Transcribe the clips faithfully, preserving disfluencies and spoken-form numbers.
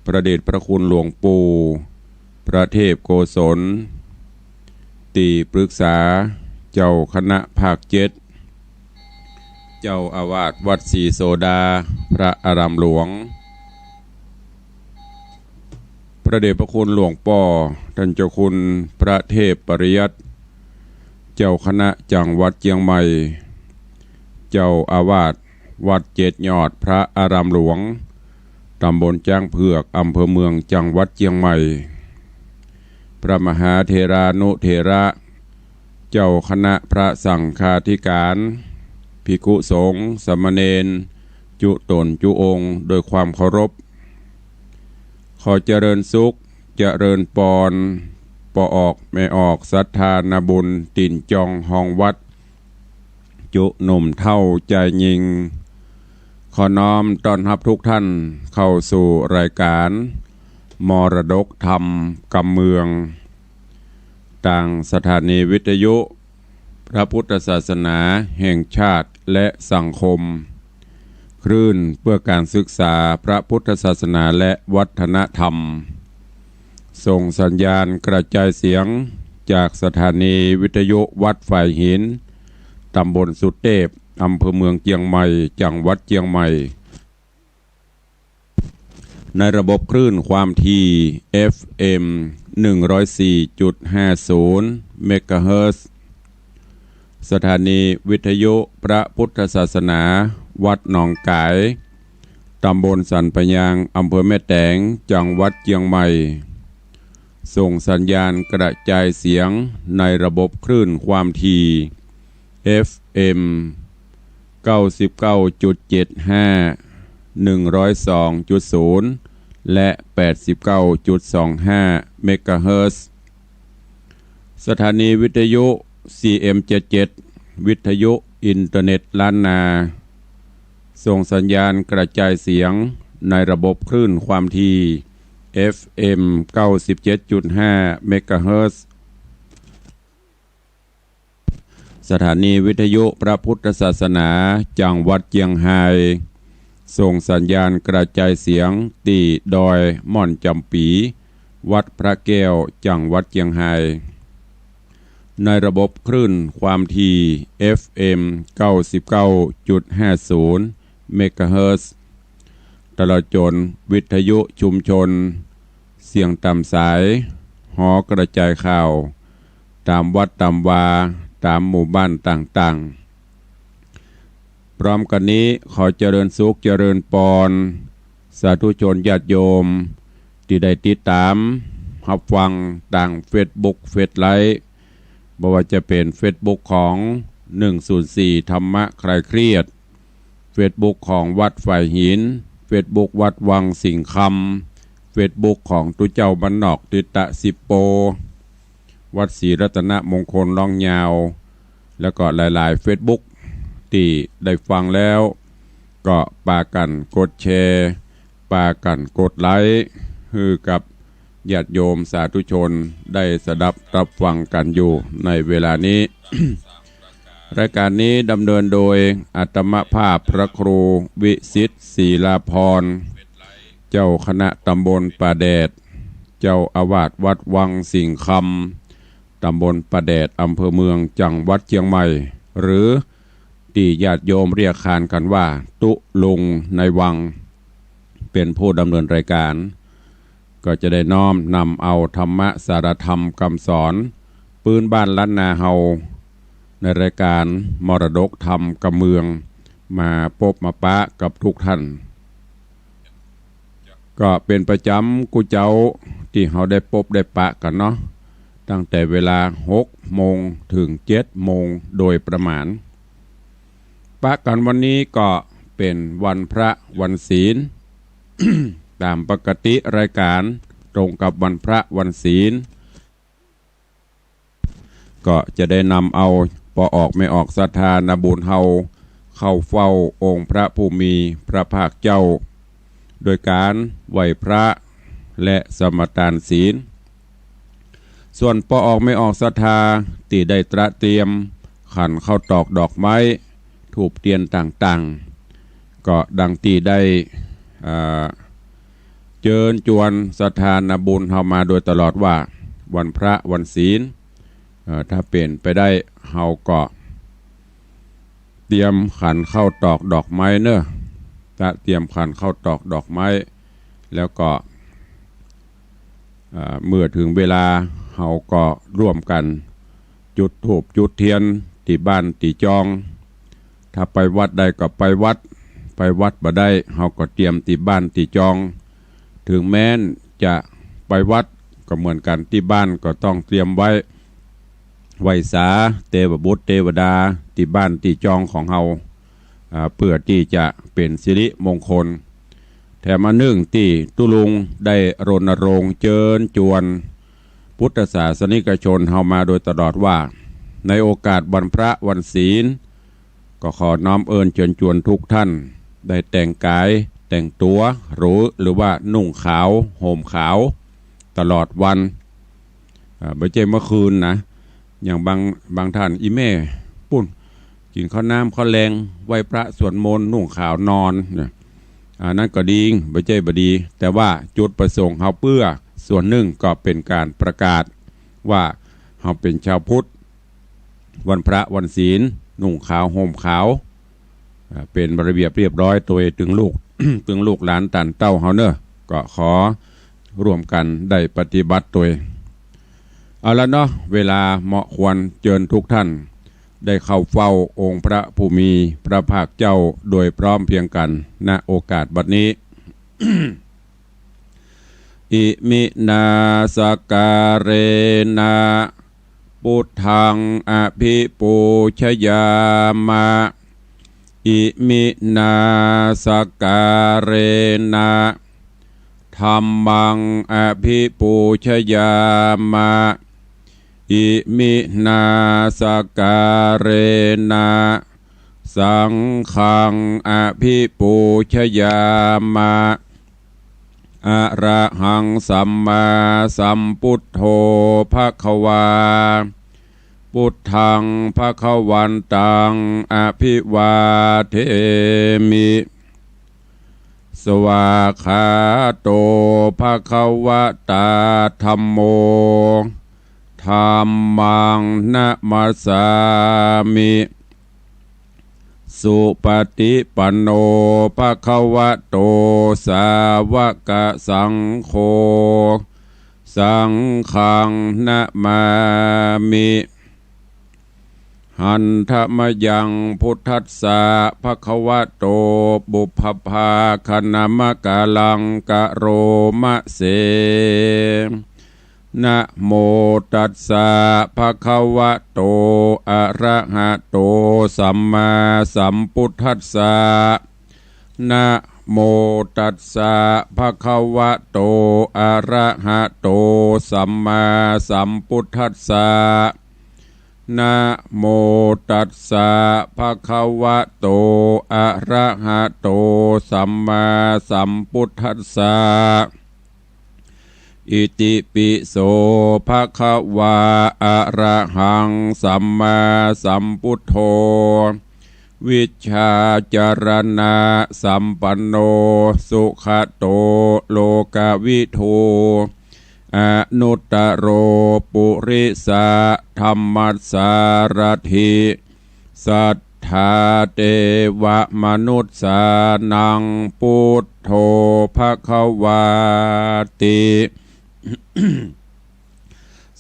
พระเดชพระคุณหลวงปู่ พระเทพโกศล ตี้ปรึกษาเจ้าคณะภาคเจ็ด เจ้าอาวาสวัดศรีโสดา พระอารามหลวง พระเดชพระคุณหลวงป้อ ต้านเจ้าคุณพระเทพปริยัติ เจ้าคณะจังหวัดเจียงใหม่ เจ้าอาวาสวัดเจ็ดยอด พระอารามหลวง ตำบลจ๊างเผือก อำเภอเมือง จังหวัดเจียงใหม่ พระมหาเถรานุเถระ เจ้าคณะพระสังฆาธิการ ภิกขุสงฆ์ สามเณร จุ๊ต๋นจุ๊องค์ โดยความเคารพ ขอเจริญสุข เจริญปอน ป้อออกแม่ออกศรัทธานาบุญ ตี๋นจองฮองวัด จุ๊หนุ่มเฒ่าจายญิง ขอน้อมต้อนฮับทุกท่านเข้าสู่รายการมรดกธรรมกำเมือง ตางสถานีวิทยุพระพุทธศาสนาแห่งชาติและสังคม คลื่นเพื่อการศึกษาพระพุทธศาสนาและวัฒนธรรม ส่งสัญญาณกระจายเสียงจากสถานีวิทยุวัดฝายหิน ตำบลสุเตพ อำเภอเมืองเจียงใหม่ จังหวัดเจียงใหม่ ในระบบคลื่นความถี่ เอฟเอ็ม หนึ่งร้อยสี่จุดห้าศูนย์ เมกะเฮิรตซ์ สถานีวิทยุพระพุทธศาสนาวัดหนองก๋าย ตำบลสันป่ายาง อำเภอแม่แตง จังหวัดเจียงใหม่ ส่งสัญญาณกระจายเสียงในระบบคลื่นความถี่ เอฟเอ็ม เก้าสิบเก้าจุดเจ็ดห้า หนึ่งร้อยสองจุดศูนย์ และ แปดสิบเก้าจุดสองห้า เมกะเฮิรตซ์ สถานีวิทยุ ซีเอ็มเจ็ดเจ็ด วิทยุอินเทอร์เน็ตล้านนา ส่งสัญญาณกระจายเสียงในระบบคลื่นความถี่ เอฟเอ็ม เก้าสิบเจ็ดจุดห้า เมกะเฮิรตซ์ สถานีวิทยุพระพุทธศาสนาจังหวัดเจียงฮาย ส่งสัญญาณกระจายเสียงตี้ดอยม่อนจ๋ำปี๋ วัดพระแก้ว จังหวัดเจียงฮาย ในระบบคลื่นความถี่ เอฟเอ็ม เก้าสิบเก้าจุดห้าศูนย์ เมกะเฮิรตซ์ ตลอดจ๋นวิทยุชุมชน เสียงต๋ามสาย หอกระจายข่าว ต๋ามวัดต๋ามวา ต๋ามหมู่บ้านต่างๆ พร้อมกั๋นนี้ขอเจริญสุขเจริญปอน สาธุชนญาติโยม ตี้ได้ติดต๋ามฮับฟังตางเฟซบุ๊ก เฟซไลฟ์ บ่ว่าจะเป๋นเฟซบุ๊กของ หนึ่งศูนย์สี่ ธรรมะคลายเครียด เฟซบุ๊กของวัดฝายหิน เฟซบุ๊กวัดวังสิงห์คำ เฟซบุ๊กของตุ๊เจ้าบ้านนอกติตะสิบโป วัดศรีรัตนมงคลร้องยาว แล้วก็หลายๆ เฟซบุ๊ก ตี้ได้ฟังแล้ว ก็ปากั๋นกดแชร์ ปากั๋นกดไลก์ หื้อกับญาติโยมสาธุชนได้สดับรับฟังกั๋นอยู่ในเวลานี้ รายการนี้ดำเนินโดยอาตมาภาพพระครูวิสิทธิ์ ศรีลาภรณ์ เจ้าคณะตำบลป่าแดด เจ้าอาวาสวัดวังสิงห์คำ ตำบลป่าแดด อำเภอเมือง จังหวัดเจียงใหม่ หรือตี้ญาติโยมเรียกขานกั๋นว่าตุ๊ลุงในวัง เป๋นผู้ดำเนินรายการ ก็จะได้น้อมนำเอาธรรมะสารธรรมกำสอนปื๊นบ้านล้านนาเฮา ในรายการมรดกธรรมกำเมือง มาปบมาปะกับทุกท่าน ก็เป๋นประจ๋ำกู้เจ๊าตี้เฮาได้ปบได้ปะกั๋นเนาะ ตั้งแต่เวลาหกโมงเถิงเจ็ดโมงโดยประมาณ ปะกั๋นวันนี้ก็เป๋นวันพระวันศีล ต๋ามปกติรายการตรงกับวันพระวันศีล ก็จะได้นำเอาป้อออกแม่ออกศรัทธานาบุญเฮา เข้าเฝ้าองค์พระผู้มีพระภาคเจ้า โดยก๋านไหว้พระและสมาตานศีล ส่วนป้อออกแม่ออกศรัทธาตี้ได้ตระเตรียมขันข้าวตอกดอกไม้ ธูปเตียนต่างๆ ก็ดังตี้ได้ อ่า เจิญจวนศรัทธานาบุญเฮามาโดยตลอดว่า วันพระวันศีล เอ่อ ถ้าเป๋นไปได้เฮาก็เตรียมขันข้าวตอกดอกไม้เนาะ ถ้าเตรียมขันข้าวตอกดอกไม้ แล้วก็ เอ่อ เมื่อเถิงเวลาเฮาก็ร่วมกั๋นจุดธูปจุดเตียนตี้บ้านตี้จอง ถ้าไปวัดได้ก็ไปวัด ไปวัดบ่ได้เฮาก็เตรียมตี้บ้านตี้จอง เถิงแม้นจะไปวัดก็เหมือนกั๋น ตี้บ้านก็ต้องเตรียมไว้ ไหว้สาเตวบุตรเตวดาตี้บ้านตี้จองของเฮา อ่า เปื้อตี้จะเป๋นสิริมงคล แถมอันนึ่งตี้ตุ๊ลุงได้รณรงค์เจิญจวนพุทธศาสนิกชนเฮามาโดยตลอดว่า ในโอกาสวันพระวันศีล ก็ขอน้อมเอิญเจิญจวนทุกท่าน ได้แต่งก๋ายแต่งตั๋วหรู หรือว่านุ่งขาวห่มขาวตลอดวัน อ่า บ่ใจ้เมื่อคืนนะ อย่างบาง บางท่าน อี่เม่ปุ้น กิ๋นข้าวน้ำข้าวแลง ไหว้พระสวดมนต์ นุ่งขาวนอนนะ อันนั้นก็ดี บ่ใจ้บ่ดี แต่ว่าจุดประสงค์เฮาเปื้อ ส่วนนึ่งก็เป๋นก๋านประกาศว่าเฮาเป๋นจาวพุทธ วันพระวันศีล นุ่งขาวห่มขาว อ่า เป๋นระเบียบเรียบร้อยตวย เถิงลูก เถิงลูกหลานต้านเต้าเฮาเนาะ ก็ขอร่วมกั๋นได้ปฏิบัติตวย เอาละเนาะ เวลาเหมาะควร เจิญทุกท่านได้เข้าเฝ้าองค์พระผู้มีพระภาคเจ้าโดยพร้อมเพรียงกั๋น ณ โอกาสบัดนี้ อิมินา สกการะนะ ปุทธัง อภิปูชยามะ อิมินา สกการะนะ ธัมมัง อภิปูชยามะ อิมินา สกการะนะ สังฆัง อภิปูชยามะ อะระหัง สัมมาสัมปุทโธ ภะคะวา ปุทธัง ภะคะวันตัง อภิวาเทมิ สวากขาโต ภะคะวะตา ธัมโม ธัมมัง นะมัสสามิ สุปฏิปันโน ภะคะวะโต สาวกสังโฆ สังฆัง นะมามิ หันทะมะยัง พุทธัสสะ ภะคะวะโต ปุพพะภาคะนะมะกะลัง กะโรมะเส นะโมตัสสะ ภะคะวะโต อะระหะโต สัมมาสัมพุทธัสสะ นะโมตัสสะ ภะคะวะโต อะระหะโต สัมมาสัมพุทธัสสะ นะโมตัสสะ ภะคะวะโต อะระหะโต สัมมาสัมพุทธัสสะ อิติปิโส ภะคะวา อะระหัง สัมมาสัมพุทโธ วิชชาจารณะสัมปันโน สุขะโต โลกวิทู อนุตตโร ปุริสะธัมมัสสารัตถิ สัทธาเทวะมนุสสานัง พุทโธ ภะคะวาติ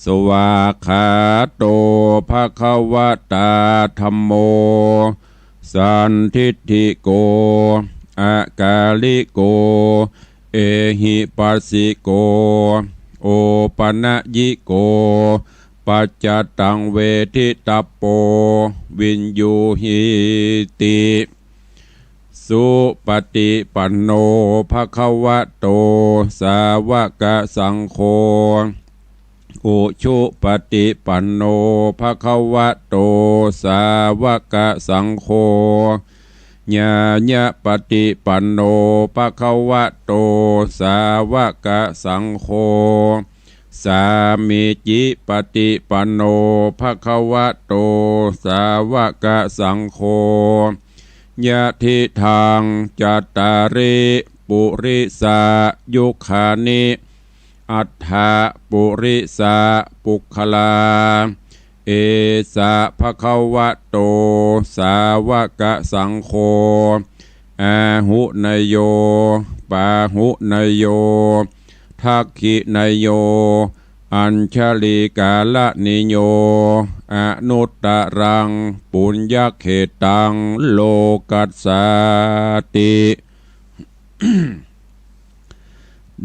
สวากขาโต ภะคะวะตา ธัมโม สันทิฏฐิโก อะกาลิโก เอหิปัสสิโก โอปะนะยิโก ปัจจตังเวทิตัปโป วิญญูหีติ สุปฏิปันโน ภะคะวะโต สาวกสังโฆ อุชุปฏิปันโน ภะคะวะโต สาวกสังโฆ ญาณปฏิปันโน ภะคะวะโต สาวกสังโฆ สามีจิปฏิปันโน ภะคะวะโต สาวกสังโฆ ยะทิทัง จัตตาริ ปุ ปุริสายุคานิ อัฏฐปุริสปุคคลา เอสะภะคะวะโต สาวกสังโฆ อาหุเนโย ปาหุเนโย ทักขิเนโย อัญชลีกาลนิโย อนุตตรัง ปุญญเขตตัง โลกัสสาติ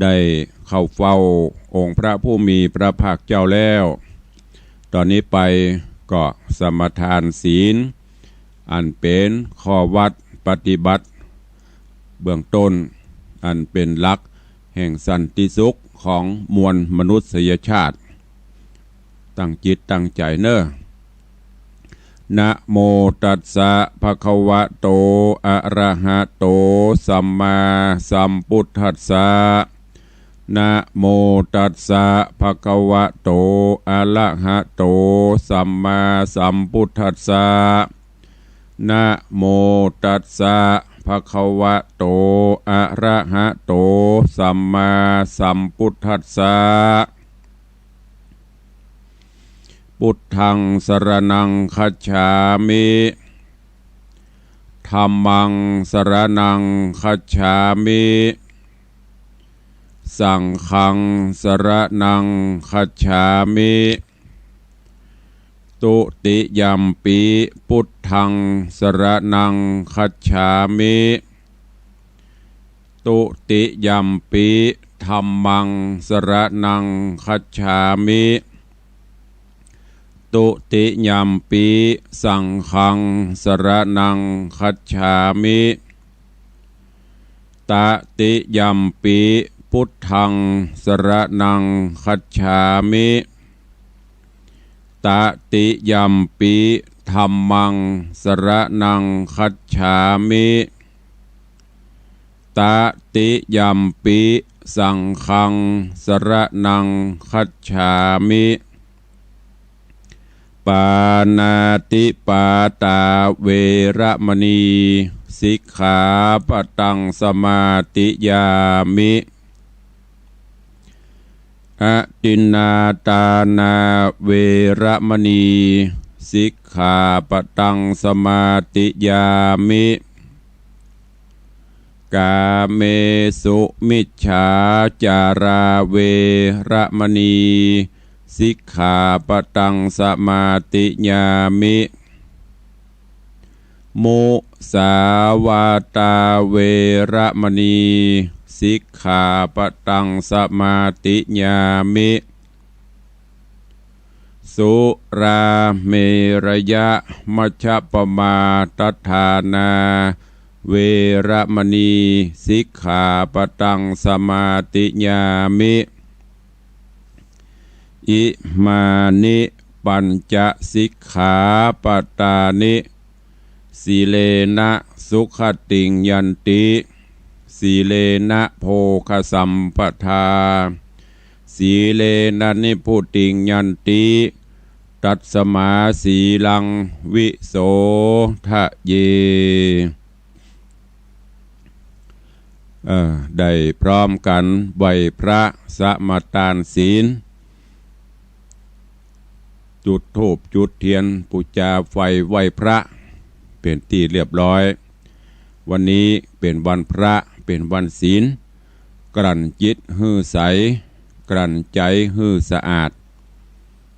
ได้เข้าเฝ้าองค์พระผู้มีพระภาคเจ้าแล้ว ต๋อนนี้ไปก็สมาทานศีล อันเป๋นข้อวัดปฏิบัติเบื้องต้น อันเป๋นหลักแห่งสันติสุขของมวลมนุษยชาติ ตั้งจิตตั้งใจ๋เน่อ นะโมตัสสะภะคะวะโต อะระหะโต สัมมาสัมพุทธัสสะ นะโมตัสสะภะคะวะโต อะระหะโต สัมมาสัมพุทธัสสะ นะโมตัสสะภะคะวะโต อะระหะโต สัมมาสัมพุทธัสสะ พุทธังสรณังคัจฉามิ ธัมมังสรณังคัจฉามิ สังฆังสรณังคัจฉามิ ตุติยัมปิพุทธังสรณังคัจฉามิ ตุติยัมปิธัมมังสรณังคัจฉามิ ตุติยัมปิสังฆังสรณังคัจฉามิ ตติยัมปิพุทธังสรณังคัจฉามิ ตติยัมปิธัมมังสรณังคัจฉามิ ตติยัมปิสังฆังสรณังคัจฉามิ ปาณาติปาตาเวระมณี สิกขาปะตังสมาธิยามิ อทินนาทานาเวระมณี สิกขาปะตังสมาธิยามิ กาเมสุมิจฉาจาราเวระมณี สิกขาปะตังสมาธิยามิ มุสาวาทาเวระมณี สิกขาปะตังสมาธิยามิ สุราเมรยะมัชฌปมาทฐานาเวระมณี สิกขาปะตังสมาธิยามิ อิมานิปัญจสิกขาปะทานิ สีเลนะสุขติงยันติ สีเลนะโภคสัมปทา สีเลนะนิพพุติงยันติ ตัสมาสีลังวิโสทะเย เอ่อ ได้พร้อมกั๋นไหว้พระสมาทานศีล จุดธูปจุดเตียนปู๋จาไฟไหว้พระ เป๋นตี้เรียบร้อย วันนี้เป๋นวันพระ เป๋นวันศีล กลั่นจิตหื้อใส กลั่นใจ๋หื้อสะอาด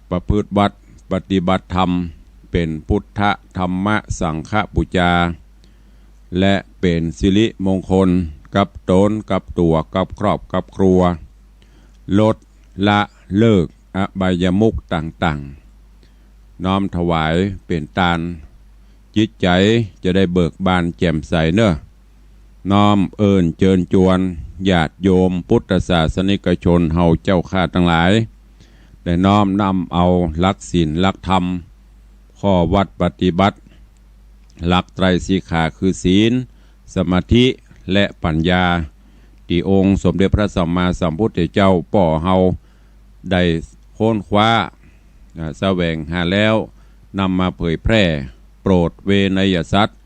ประพฤติวัตรปฏิบัติธรรม เป๋นพุทธธรรมสังฆปู๋จา และเป๋นสิริมงคลกับต๋นกับตั๋วกับครอบกับครัว ลดละเลิกอบายมุขต่างๆ น้อมถวายเป๋นตาน จิตใจ๋จะได้เบิกบานแจ่มใสเน่อ น้อมเอิ้นเจิญจวนญาติโยมพุทธศาสนิกชนเฮาเจ้าข้าตังหลาย ได้น้อมนำเอาหลักศีลหลักธรรม ข้อวัตรปฏิบัติ หลักไตรสิกขาคือศีล สมาธิ และปัญญา ตี้องค์สมเด็จพระสัมมาสัมพุทธเจ้าป้อเฮาได้ค้นคว้า อ่า แสวงหาแล้ว นำมาเผยแพร่ โปรดเวไนยสัตว์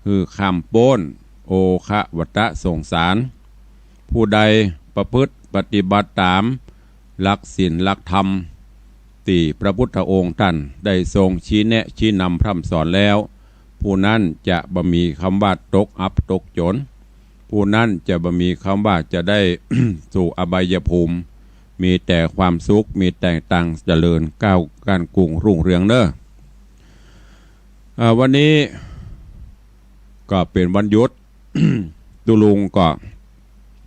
หื้อข้ามป๊นโอฆะวัฏสงสาร ผู้ใดประพฤติปฏิบัติต๋ามหลักศีลหลักธรรม ตี้พระพุทธองค์ต้านได้ทรงชี้แนะชี้นำพร่ำสอนแล้ว ผู้นั้นจะบ่มีกำว่าตกอับตกจน ผู้นั้นจะบ่มีกำว่าจะได้ สู่อบายภูมิ มีแต่ความสุข มีแต่ตางเจริญก้าวก้านกุ้งรุ่งเรืองเน่อ อ่า วันนี้ก็เป๋นวันหยุด ตุ๊ลุงก็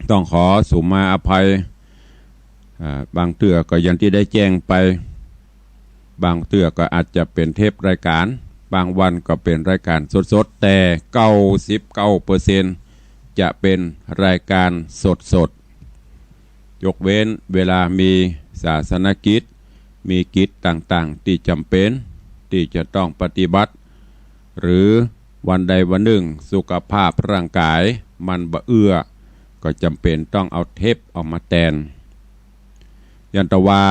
ต้องขอสุมาอภัย อ่า บางเตื้อก็อย่างตี้ได้แจ้งไป บางเตื้อก็อาจจะเป๋นเทปรายก๋าน บางวันก็เป๋นรายก๋านสดๆ แต่เก้าสิบเก้าเปอร์เซ็นต์จะเป๋นรายก๋านสดๆ ยกเว้นเวลามีศาสนกิจ มีกิจต่างๆ ตี้จ๋ำเป๋นตี้จะต้องปฏิบัติ หรือวันใดวันนึ่งสุขภาพร่างก๋ายมันบ่เอื้อ ก็จ๋ำเป๋นต้องเอาเทปออกมาแตน อย่างตะวา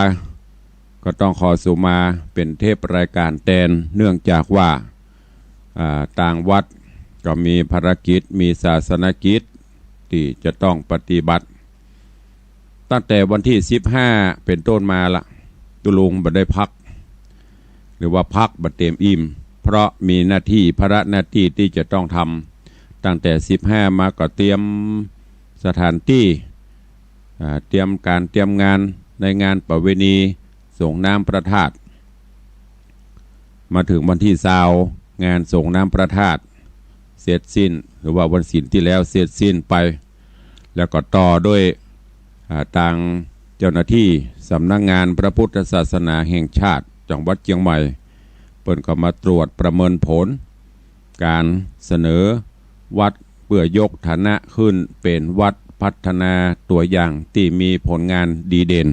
ก็ต้องขอสุมาเป๋นเทปรายก๋านแตน เนื่องจากว่า อ่า ตางวัดก็มีภารกิจ มีศาสนกิจตี้จะต้องปฏิบัติ ตั้งแต่วันตี้สิบห้าเป๋นต้นมาละ ตุ๊ลุงบ่ได้พัก หรือว่าพักบ่เต๋มอิ่ม เพราะมีหน้าตี้ ภาระหน้าตี้ตี้จะต้องทำ ตั้งแต่สิบห้ามาก็เตรียมสถานตี้ อ่า เตรียมก๋านเตรียมงานในงานประเวณีสรงน้ำพระธาตุ มาเถิงวันตี้ซาว งานสรงน้ำพระธาตุเสร็จสิ้น หรือว่าวันศีลตี้แล้วเสร็จสิ้นไป แล้วก็ต่อด้วย อ่า ตางเจ้าหน้าตี้สำนักงานพระพุทธศาสนาแห่งชาติจังหวัดเจียงใหม่ เปิ้นก็มาตรวจประเมินผลก๋านเสนอวัดเปื้อยกฐานะขึ้นเป๋นวัดพัฒนาตั๋วอย่างตี้มีผลงานดีเด่น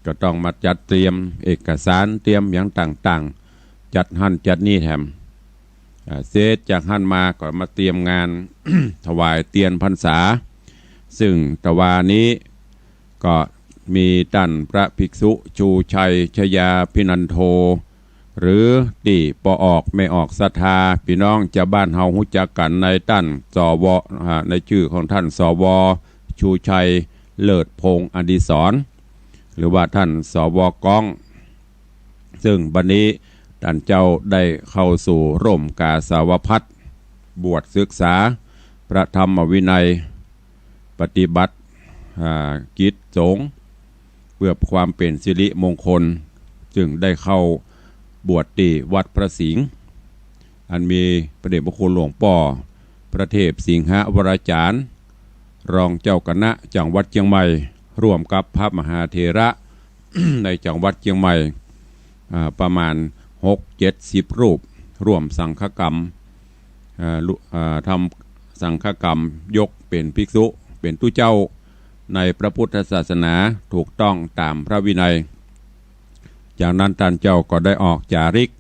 ก็ต้องมาจัดเตรียมเอกสาร เตรียมหยังต่างๆ จัดหั้นจัดนี่แถม อ่า เสร็จจากหั้นมาก็มาเตรียมงาน ถวายเตียนพรรษา ซึ่งตะวานี้ก็มีต้านพระภิกษุชูชัยชยาภินันโท หรือตี้ป้อออกแม่ออกศรัทธา ปี้น้องจาวบ้านเฮาฮู้จักกั๋นในต้าน สว อ่า ในจื้อของต้าน สว ชูชัยเลิศพงษ์อดิศร หรือว่าต้าน สว ก้อง ซึ่งบัดนี้ต้านเจ้าได้เข้าสู่ร่มกาสาวพัสตร์ บวชศึกษาพระธรรมวินัย ปฏิบัติ อ่า กิจสงฆ์ เพื่อความเป๋นสิริมงคล จึงได้เข้าบวชตี้วัดพระสิงห์ อันมีพระเดชพระคุณหลวงป้อพระเทพสิงหวราจารย์ รองเจ้าคณะจังหวัดเจียงใหม่ ร่วมกับพระมหาเถระ ในจังหวัดเจียงใหม่ อ่า ประมาณหกเจ็ดสิบรูป ร่วมสังฆกรรม อ่า ลุ- อ่า ทำสังฆกรรมยกเป๋นภิกษุ เป๋นตุ๊เจ้าในพระพุทธศาสนา ถูกต้องต๋ามพระวินัย จากนั้นต้านเจ้าก็ได้ออกจาริก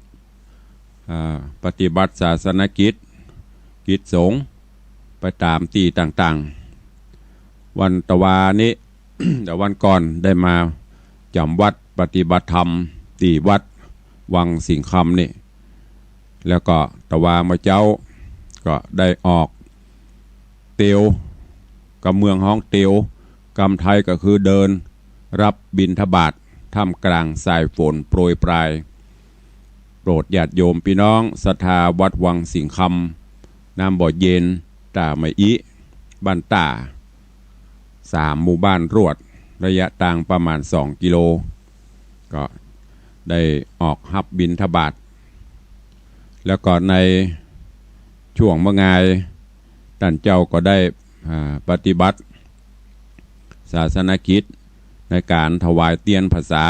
อ่า ปฏิบัติศาสนกิจ กิจสงฆ์ ไปต๋ามตี้ต่างๆ วันตะวานี้ แต่วันก่อนได้มาจ๋ำวัดปฏิบัติธรรมตี้วัดวังสิงห์คำนี่ แล้วก็ตะวาเมื่อเจ๊าก็ได้ออกเตียว กำเมืองฮ้องเตียว กำไทยก็คือเดิน รับบิณฑบาตท่ามกลางสายฝนโปรยปราย โปรดญาติโยมปี้น้องศรัทธาวัดวังสิงห์คำ น้ำบ่อเย็น ต้าไมอิ บ้านต้า สามหมู่บ้านรวด ระยะตางประมาณสองกิโล ก็ได้ออกฮับบิณฑบาต แล้วก็ในช่วงเมื่องาย ต้านเจ้าก็ได้ อ่า ปฏิบัติศาสนกิจในก๋านถวายเตียนพรรษา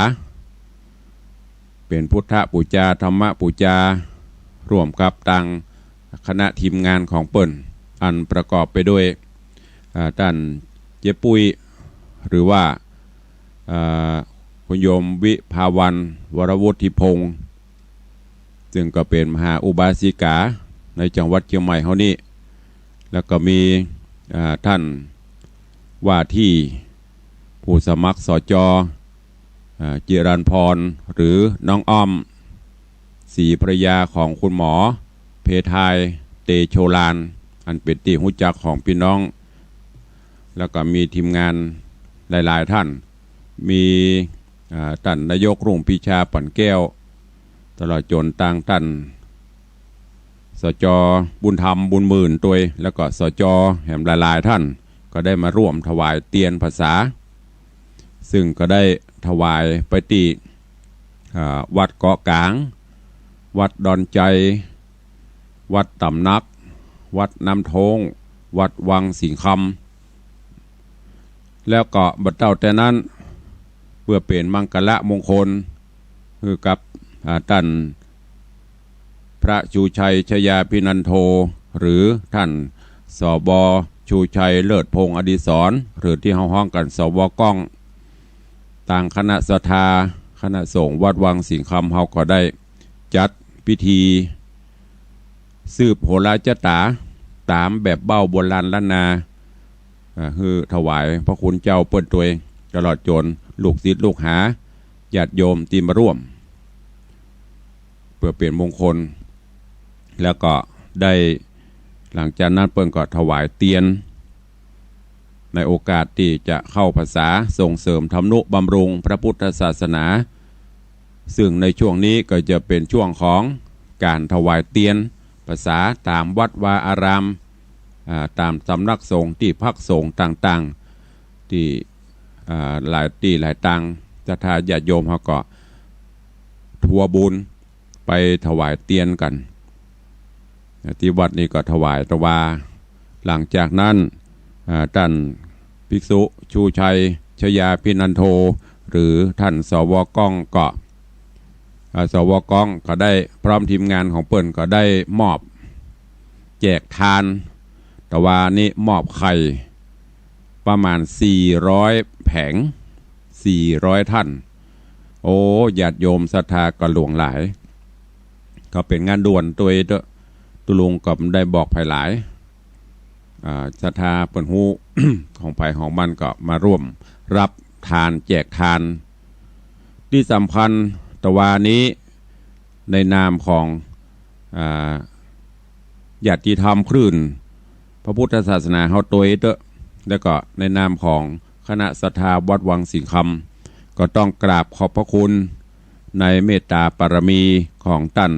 เป๋นพุทธปู๋จา ธรรมปู๋จา ร่วมกับตังคณะทีมงานของเปิ้น อันประกอบไปด้วย อ่า ต้านเจ๊ปุ้ย หรือว่า อ่า คุณโยมวิภาวัลย์ วรวุฒิพงษ์ ซึ่งก็เป๋นมหาอุบาสิกาในจังหวัดเจียงใหม่เฮานี่ แล้วก็มี อ่า ต้านว่าตี้ผู้สมัคร สจ อ่า จิรัญพร หรือน้องอ้อม ศรีภรรยาของคุณหมอเพทาย เตโชลาน อันเป๋นตี้ฮู้จักของปี้น้อง แล้วก็มีทีมงานหลายๆ ท่าน มี อ่า ต้านนายกรุ่งปรีชา ปั่นแก้ว ตลอดจ๋นตางต้าน สจ บุญธรรม บุญหมื่น ตวย แล้วก็ สจ แหมหลายๆ ท่าน ก็ได้มาร่วมถวายเตียนพรรษา ซึ่งก็ได้ถวายไปตี้ อ่า วัดเกาะก๋าง วัดดอนไจ วัดต๋ำหนัก วัดน้ำโท้ง วัดวังสิงห์คำ แล้วก็บ่เต้าแต่นั้น เปื้อเป๋นมังคละมงคลหื้อกับ อ่า ต้านพระชูชัย ชยาภินันโท หรือต้าน สว ชูชัย เลิศพงษ์อดิศร หรือตี้เฮาฮ้องกั๋น สว ก้อง ตางคณะศรัทธา คณะสงฆ์วัดวังสิงห์คำ เฮาก็ได้จัดพิธี สืบโหราจะต๋า ต๋ามแบบเบ้าโบราณล้านนา อ่า หื้อถวายพระคุณเจ้าเปิ้นตวย ตลอดจ๋นลูกศิษย์ลูกหา ญาติโยมตี้มาร่วม เปื้อเป๋นมงคล แล้วก็ได้ หลังจากนั้นเปิ้นก็ถวายเตียน ในโอกาสตี้จะเข้าพรรษา ส่งเสริมทำนุบำรุงพระพุทธศาสนา ซึ่งในช่วงนี้ก็จะเป๋นช่วงของก๋านถวายเตียนพรรษาต๋ามวัดวาอาราม อ่า ต๋ามสำนักสงฆ์ตี้พักสงฆ์ต่างๆ ตี้ อ่า หลายตี้หลายตาง ศรัทธาญาติโยมเฮาก็ทำบุญไปถวายเตียนกั๋น ตี้วัดนี้ก็ถวาย แต่ว่าหลังจากนั้น อ่า ต้านภิกษุชูชัย ชยาภินันโท หรือต้าน สว ก้องก็ อ่า สว ก้องก็ได้พร้อมทีมงานของเปิ้นก็ได้มอบแจกทาน แต่ว่านี้มอบไข่ประมาณสี่ร้อยแผง สี่ร้อยท่าน โอ้ ญาติโยมศรัทธาก็หลวงหลาย ก็เป๋นงานด่วนตวยเต๊อะ ตุ๊ลุงก็บ่ได้บอกใผหลาย อ่า ศรัทธาเปิ้นฮู้ ของใผของมันก็มาร่วมรับทานแจกทาน ตี้สำคัญตะวานี้ในนามของ อ่า ญาติธรรมคลื่นพระพุทธศาสนาเฮาตวยเต๊อะ แล้วก็ในนามของคณะศรัทธาวัดวังสิงห์คำ ก็ต้องกราบขอบพระคุณในเมตตาปารมีของต้าน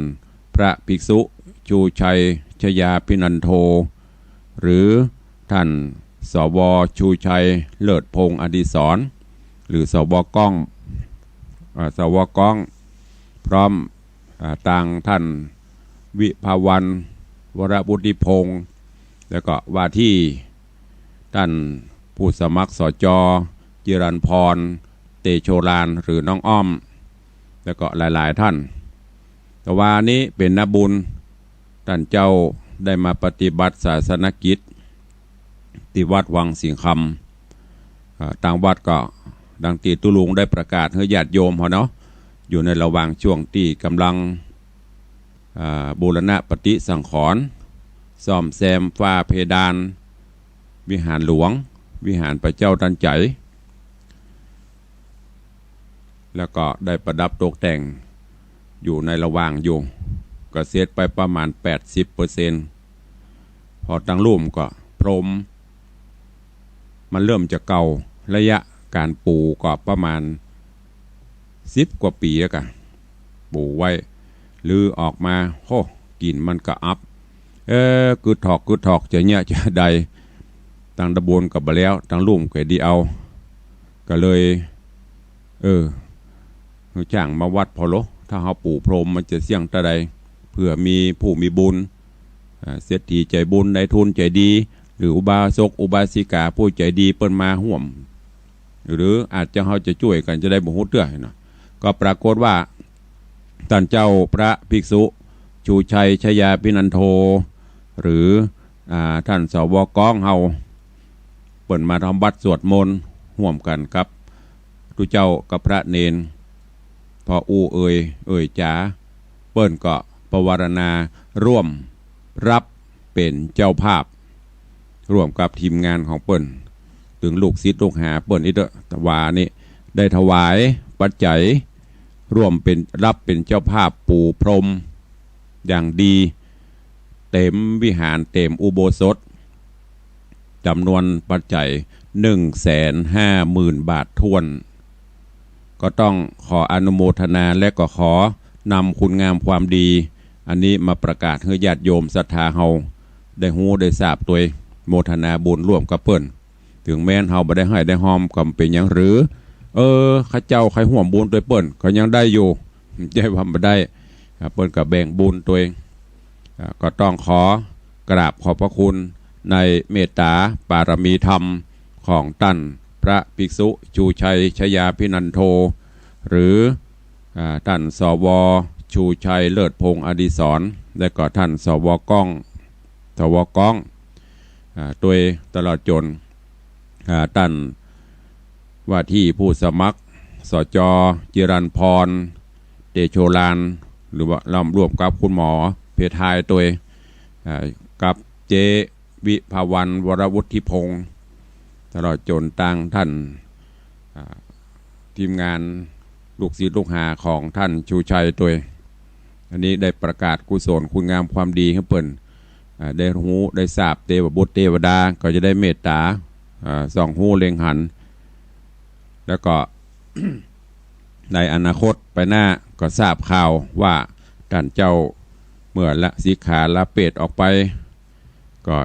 พระภิกษุชูชัย ชยาภินันโท หรือต้าน สว ชูชัย เลิศพงษ์อดิศร หรือ สว ก้อง อ่า สว ก้อง พร้อม อ่า ตางต้าน วิภาวัลย์ วรวุฒิพงษ์ แล้วก็ว่าตี้ต้านผู้สมัคร สจ จิรันพร เตโชลาน หรือน้องอ้อม แล้วก็หลายๆ ท่าน ตะวานี้เป๋นนาบุญ ต้านเจ้าได้มาปฏิบัติศาสนกิจ ตี้วัดวังสิงห์คำ อ่า ตางวัดก็ดังตี้ตุ๊ลุงได้ประกาศหื้อญาติโยมเฮาเนาะ อยู่ในระหว่างช่วงตี้ก่ำลัง อ่า บูรณะปฏิสังขรณ์ ซ่อมแซมฝ้าเพดาน วิหารหลวง วิหารพระเจ้าตันใจ๋ แล้วก็ได้ประดับตกแต่งอยู่ในระหว่างอยู่ ก็เสร็จไปประมาณแปดสิบเปอร์เซ็นต์ พอตังลุ่มก็พรม มันเริ่มจะเก่า ระยะก๋านปู๋ก็ประมาณสิบกว่าปี๋แล้วกะ ปู๋ไว้ รื้อออกมา โห กิ่นมันก็อับ เอ๊ะ กึดถอก กึดถอก จะเยียะจะใด ตังตำบลก็บ่แล้ว ตังลุ่มก็ดีเอา ก็เลย เออ หื้อจ้างมาวัดผ่อโล ถ้าเฮาปู๋พรมมันจะเสี้ยงตาใด เผื่อมีผู้มีบุญ อ่า เศรษฐีใจ๋บุญ นายทุนใจ๋ดี หรืออุบาสกอุบาสิกาผู้ใจ๋ดีเปิ้นมาฮ่วม หรืออาจจะเฮาจะจ้วยกั๋นจะได้บ่ฮู้เตื้อเนาะ ก็ปรากฏว่า ต้านเจ้าพระภิกษุ ชูชัย ชยาภินันโท หรือ อ่า ต้าน สว ก้องเฮา เปิ้นมาทำวัตรสวดมนต์ฮ่วมกั๋นกับตุ๊เจ้ากับพระเณร พออู้เอ่ย เอ่ยจ๋า เปิ้นก็ปวารณาร่วมรับเป๋นเจ้าภาพ ร่วมกับทีมงานของเปิ้น ตึงลูกศิษย์ลูกหาเปิ้นอีกเต๊อะ ตะวานี้ได้ถวายปัจจัย ร่วมเป๋น รับเป๋นเจ้าภาพปู๋พรมอย่างดี เต๋มวิหาร เต๋มอุโบสถ จ๋ำนวนปัจจัย หนึ่งแสนห้าหมื่นบาทถ้วน ก็ต้องขออนุโมทนาและก็ขอนำคุณงามความดีอันนี้มาประกาศหื้อญาติโยมศรัทธาเฮาได้ฮู้ได้ทราบตวย โมทนาบุญร่วมกับเปิ้น เถิงแม้นเฮาบ่ได้ไห้ได้ฮอมก็บ่เป๋นหยังหรือ เออ ข้าเจ้าใค่ฮ่วมบุญตวยเปิ้นก็ยังได้อยู่ บ่ใจ้ว่าบ่ได้ อ่า เปิ้นก็แบ่งบุญตวย อ่า ก็ต้องขอกราบขอบพระคุณในเมตตาปารมีธรรมของต้านพระภิกษุชูชัยชยาภินันโท หรือ อ่า ต้าน สว ชูชัยเลิศพงษ์อดิศร และก็ต้าน สว ก้อง สว ก้อง อ่า ตวยตลอดจ๋น อ่า ต้านว่าที่ผู้สมัคร สจ จิรันพร เตโชลาน หรือว่าร่วม ร่วมกับคุณหมอเพทายตวย อ่า กับเจ๊วิภาวัลย์ วรวุฒิพงษ์ ตลอดจ๋นตางต้าน อ่า ทีมงานลูกศิษย์ลูกหาของต้านชูชัยตวย อันนี้ได้ประกาศกุศลคุณงามความดีหื้อเปิ้น อ่า ได้ฮู้ได้ทราบ เตวบุตรเตวดาก็จะได้เมตตา อ่า ส่องฮู้เล็งหัน แล้วก็ ในอนาคตไปหน้าก็ทราบข่าวว่าต้านเจ้าเมื่อละสิกขาลาเพศออกไป ก็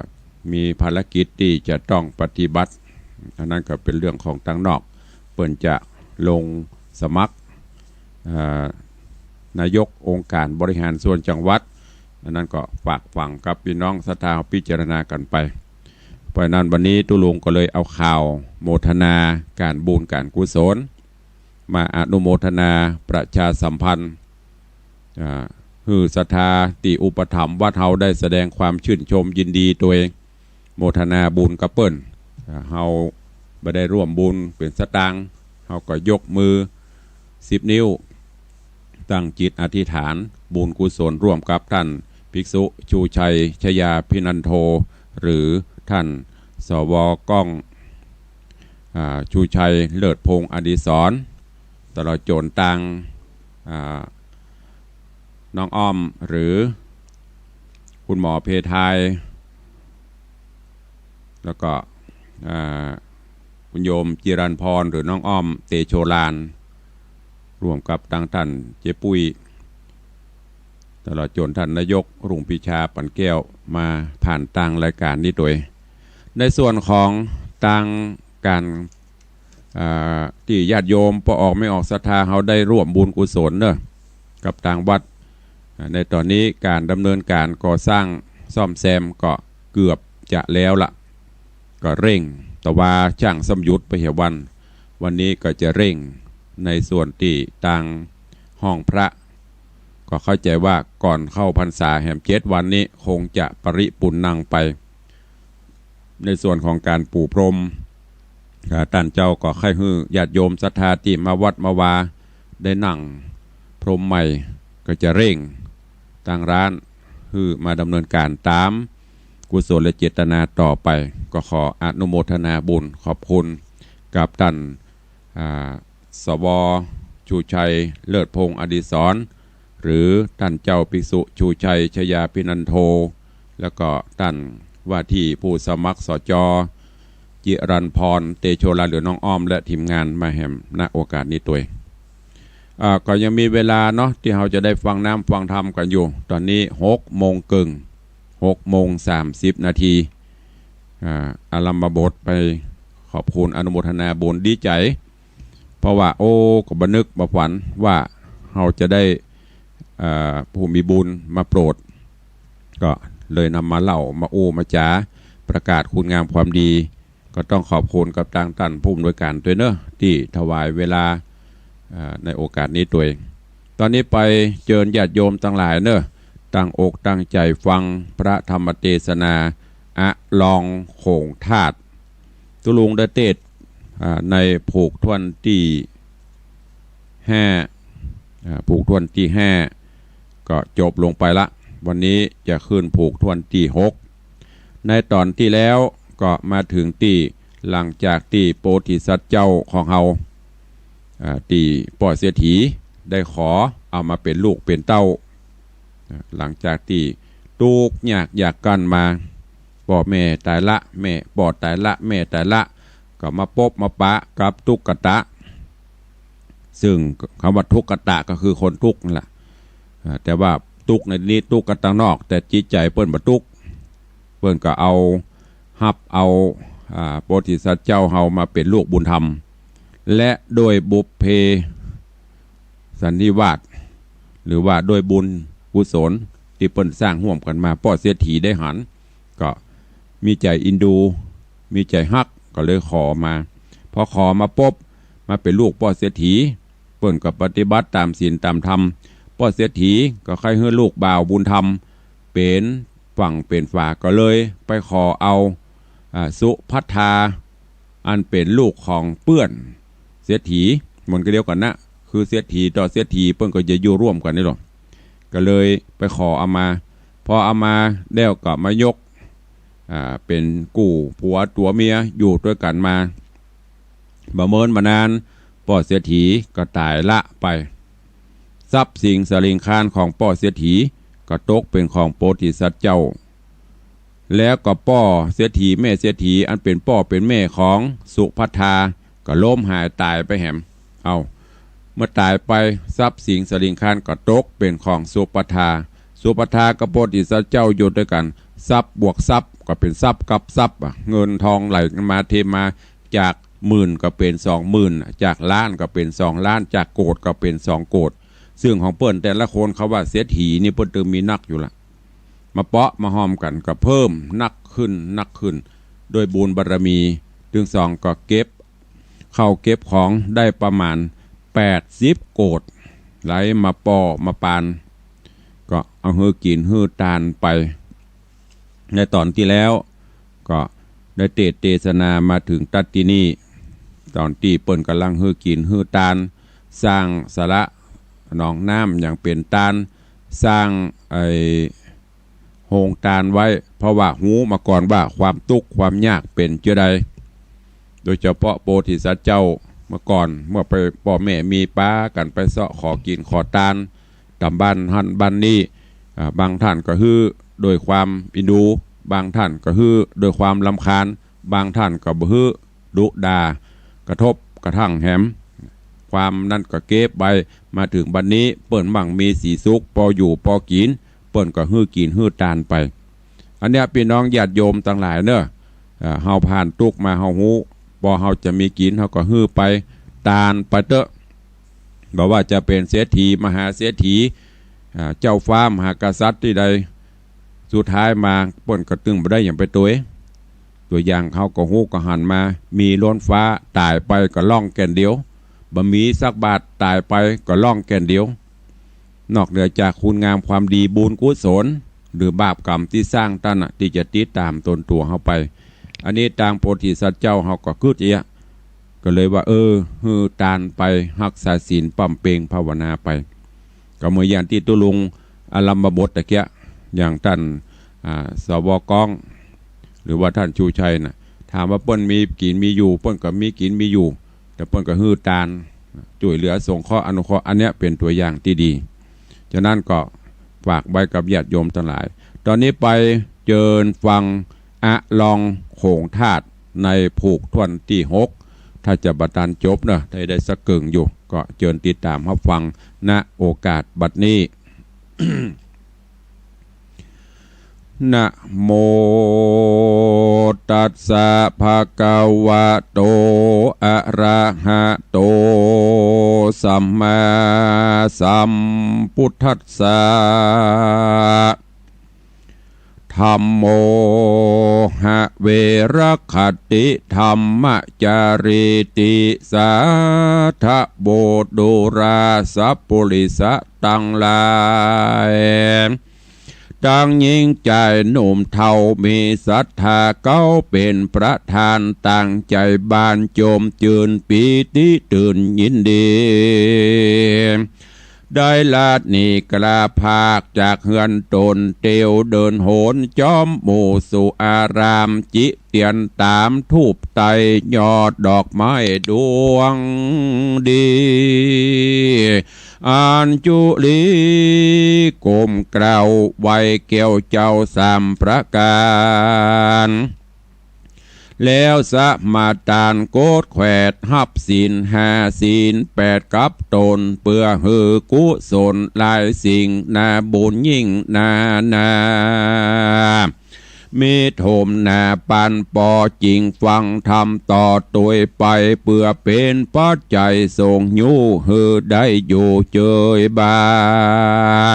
มีภารกิจตี้จะต้องปฏิบัติ อันนั้นก็เป๋นเรื่องของตางนอก เปิ้นจะลงสมัคร เอ่อ นายกองค์การบริหารส่วนจังหวัด อันนั้นก็ฝากฝังกับปี้น้องศรัทธาพิจารณากั๋นไป เพราะฉะนั้นวันนี้ตุ๊ลุงก็เลยเอาข่าวโมทนาก๋านบุญก๋านกุศล มาอนุโมทนาประชาสัมพันธ์ อ่า หื้อศรัทธาตี้อุปถัมภ์วัดเฮาได้แสดงความชื่นชมยินดีตวย โมทนาบุญกับเปิ้น อ่า เฮาบ่ได้ร่วมบุญเป๋นสตางค์ เฮาก็ยกมือสิบนิ้ว ตั้งจิตอธิษฐานบุญกุศลร่วมกับต้านภิกษุชูชัยชยาภินันโท หรือต้าน สว ก้อง อ่า ชูชัยเลิศพงษ์อดิศร ตลอดจ๋นตาง อ่า น้องอ้อมหรือคุณหมอเพทาย แล้วก็ อ่า คุณโยมจิรันพรหรือน้องอ้อมเตโชลาน ร่วมกับตางต้านเจ๊ปุ้ย ตลอดจ๋นต้านนายกรุ่งปิชาปั่นแก้วมาผ่านตางรายก๋านนี้ตวย ในส่วนของตางก๋าน อ่า ตี้ญาติโยมป้อออกแม่ออกศรัทธาเฮาได้ร่วมบุญกุศลเนาะ กับตางวัด อ่า ในต๋อนนี้ก๋านดำเนินก๋านก่อสร้างซ่อมแซมก็เกือบจะแล้วละ ก็เร่ง แต่ว่าจ้างส้ำหยุดไปเหียวัน วันนี้ก็จะเร่งในส่วนตี้ตางห้องพระ ก็เข้าใจ๋ว่าก่อนเข้าพรรษาแหมเจ็ดวันนี้คงจะปริปูรณังไป ในส่วนของก๋านปูพรม อ่า ต้านเจ้าก็ใค่หื้อญาติโยมศรัทธาตี้มาวัดมาวาได้นั่งพรมใหม่ ก็จะเร่งตางร้านหื้อมาดำเนินก๋านต๋ามกุศลเจตนาต่อไป ก็ขออนุโมทนาบุญขอบคุณกับต้าน อ่า สว ชูชัยเลิศพงษ์อดิศร หรือต้านเจ้าภิกษุชูชัยชยาภินันโท แล้วก็ต้านว่าที่ผู้สมัคร สจ จิรันพร เตโชลาน หรือน้องอ้อม และทีมงานมาแหม ณ โอกาสนี้ตวย อ่า ก็ยังมีเวลาเนาะ ตี้เฮาจะได้ฟังน้ำฟังธรรมกั๋นอยู่ ต๋อนนี้หกโมงเกิ่ง หกโมงสามสิบนาที อ่า อารัมภบทไปขอบคุณอนุโมทนาบุญดีใจ๋ เพราะว่า โอ้ ก็บ่นึกบ่ฝันว่าเฮาจะได้ เอ่อ ผู้มีบุญมาโปรด ก็เลยนำมาเล่า มาอู้ มาจ๋า ประกาศคุณงามความดี ก็ต้องขอบคุณกับตางต้านผู้อำนวยก๋านตวยเนาะ ตี้ถวายเวลา เอ่อ ในโอกาสนี้ตวย ต๋อนนี้ไปเจิญญาติโยมตังหลายเนาะ ตั้งอกตั้งใจ๋ฟังพระธรรมเตสนา อะลองโขงธาตุ ตุ๊ลุงได้เตสน์ อ่า ในผูกถ้วนตี้ห้า อ่า ผูกถ้วนตี้ห้า ก็จบลงไปละ วันนี้จะขึ้นผูกถ้วนตี้หก ในต๋อนตี้แล้วก็มาเถิงตี้หลังจากตี้โพธิสัตว์เจ้าของเฮา อ่า ตี้ป้อเศรษฐีได้ขอเอามาเป๋นลูกเป๋นเต้า อ่า หลังจากตี้ตุ๊กข์ยากยากกั้นมา ป้อแม่ต๋ายละ แม่ ป้อต๋ายละ แม่ต๋ายละ ก็มาปบมาปะกับตุ๊กตะ ซึ่งกำว่าตุ๊กตะก็คือคนตุ๊กนั่นแหละ อ่า แต่ว่าตุ๊กในนี้ตุ๊กกั๋นตางนอก แต่จิตใจ๋เปิ้นบ่ตุ๊ก เปิ้นก็เอา ฮับเอา อ่า โพธิสัตว์เจ้าเฮามาเป๋นลูกบุญธรรม และโดยบุพเพ สันนิวาส หรือว่าโดยบุญกุศลตี้เปิ้นสร้างฮ่วมกั๋นมา ป้อเศรษฐีได้หัน ก็มีใจ๋อินดู มีใจ๋ฮัก ก็เลยขอมา พอขอมาปุ๊บ มาเป๋นลูกป้อเศรษฐี เปิ้นก็ปฏิบัติต๋ามศีลต๋ามธรรม ป้อเศรษฐีก็ใค่หื้อลูกบ่าวบุญธรรม เป๋นฝั่งเป๋นฝา ก็เลยไปขอเอา อ่า สุภัททา อันเป๋นลูกของเปื้อนเศรษฐี เหมือนกั๋นเดียวกั๋นนะ คือเศรษฐีต่อเศรษฐี เปิ้นก็จะอยู่ร่วมกั๋นนี่หรอ ก็เลยไปขอเอามา พอเอามาแล้วก็มายก อ่า เป๋นกู้ผัวตั๋วเมียอยู่ตวยกั๋นมา บ่เมินบ่นาน ป้อเศรษฐีก็ต๋ายละไป ทรัพย์สิงสลิงคารของป้อเศรษฐีก็ตกเป๋นของโพธิสัตว์เจ้า แล้วก็ป้อเศรษฐีแม่เศรษฐีอันเป๋นป้อเป๋นแม่ของสุภัททาก็ล้มหายต๋ายไปแหม เอ้า เมื่อต๋ายไป ทรัพย์สิงสลิงคารก็ตกเป๋นของสุภัททา สุภัททากับโพธิสัตว์เจ้าอยู่ตวยกั๋น ทรัพย์บวกทรัพย์ก็เป๋นทรัพย์กับทรัพย์อะ เงินทองไหลมาเทมา จากหมื่นก็เป๋นสองหมื่น จากล้านก็เป๋นสองล้าน จากโกดก็เป๋นสองโกด ซึ่งของเปิ้นแต่ละคนเขาว่าเศรษฐีนี่เปิ้นตึงมีนักอยู่ละ มาเปาะมาฮอมกั๋นก็เพิ่มนักขึ้นนักขึ้น ด้วยบุญบารมี ตึงสองก็เก็บข้าวเก็บของได้ประมาณแปดสิบโกด ไหลมาป้อมาปาน ก็เอาหื้อกิ๋นหื้อตานไป ในต๋อนตี้แล้วก็ได้เตสน์เตสนามาเถิงตั๊ดตี้นี่ ต๋อนตี้เปิ้นก่ำลังหื้อกิ๋นหื้อตาน สร้างสระหนองน้ำอย่างเป๋นตาน สร้างไอ้โฮงตานไว้ เพราะว่าฮู้มาก่อนว่าความตุ๊กข์ความยากเป๋นเจื้อใด โดยเฉพาะโพธิสัตว์เจ้าเมื่อก่อน เมื่อไปป้อแม่มีปากั๋นไปเซาะขอกิ๋นขอตาน ต๋ามบ้านหั้นบ้านนี้ อ่า บางท่านก็หื้อด้วยความเอ็นดู บางท่านก็หื้อด้วยความรำคาญ บางท่านก็บ่หื้อ ดุด่า กระทบกระทั่งแหม ความนั้นก็เก็บไว้ มาเถิงบัดนี้เปิ้นมั่งมีสีสุข ปออยู่ปอกิ๋น เปิ้นก็หื้อกิ๋นหื้อตานไป อันเนี้ยปี้น้องญาติโยมตังหลายเนาะ อ่า เฮาผ่านตุ๊กข์มาเฮาฮู้ ปอเฮาจะมีกิ๋นเฮาก็หื้อไป ตานไปเต๊อะ บ่ว่าจะเป๋นเศรษฐีมหาเศรษฐี อ่า เจ้าฟ้ามหากษัตริย์ตี้ใด สุดท้ายมาเปิ้นก็ตึงบ่ได้หยังไปตวย ตั๋วอย่างเฮาก็ฮู้ก็หันมา มีล้นฟ้า ต๋ายไปก็ล่องแก่นเดียว บ่มีสักบาท ต๋ายไปก็ล่องแก่นเดียว นอกเหนือจากคุณงามความดีบุญกุศล หรือบาปกรรมตี้สร้างต้านน่ะ ตี้จะติดต๋ามตนตั๋วเฮาไป อันนี้ตางโพธิสัตว์เจ้าเฮาก็กึ๊ดเยียะ ก็เลยว่า เออ หื้อตานไป ฮักษาศีลบำเพ็ญภาวนาไป ก็เหมือนอย่างตี้ตุ๊ลุงอารัมภบทตะเกียะ อย่างต้าน อ่า สว.ก้อง หรือว่าต้านชูชัยน่ะ ถามว่าเปิ้นมีกิ๋นมีอยู่ เปิ้นก็มีกิ๋นมีอยู่ แต่เปิ้นก็หื้อตาน จ้วยเหลือสงเคราะห์อนุเคราะห์ อันเนี้ยเป๋นตั๋วอย่างตี้ดี ฉะนั้นก็ฝากไว้กับญาติโยมตังหลาย ต๋อนนี้ไปเจิญฟัง อลองโขงธาตุในผูกถ้วนตี้หก ถ้าจะบ่ตันจบเนาะ ถ้าได้สักเกิ่งอยู่ ก็เจิญติดต๋ามฮับฟัง ณ โอกาสบัดนี้ นะโมตัสสะ ภะคะวะโต อะระหะโต สัมมาสัมพุทธัสสะ ธัมโม หะเวระคติ ธัมมะจารีติ สาธะโบดูรา สัพปุริสะตังหลาย ตังญิงจายหนุ่มเฒ่ามีศรัทธา เก๊าเป๋นประธานตั้งใจ๋บานจมจืนปีติตื่นยินดี ได้ละหนีกล้าพากจากเฮือนต๋น เตียวเดินโหนจ้อมหมู่สู่อาราม จิเตียนต๋ามธูปไต้ยอดดอกไม้ดวงดี อัญจุลีก้มเกล้าไหว้แก้วเจ้าสามประก๋าน แล้วสมาตานโกฏแขวดฮับศีลห้าศีลแปดกับต๋น เปื้อหื้อกุศลหลายสิ่งนาบุญยิ่งนานา มีถมนาปันปอจริงฟังธรรมต่อตวยไป เปื้อเป๋นปัจจัยส่งยู้หื้อได้อยู่เจยบา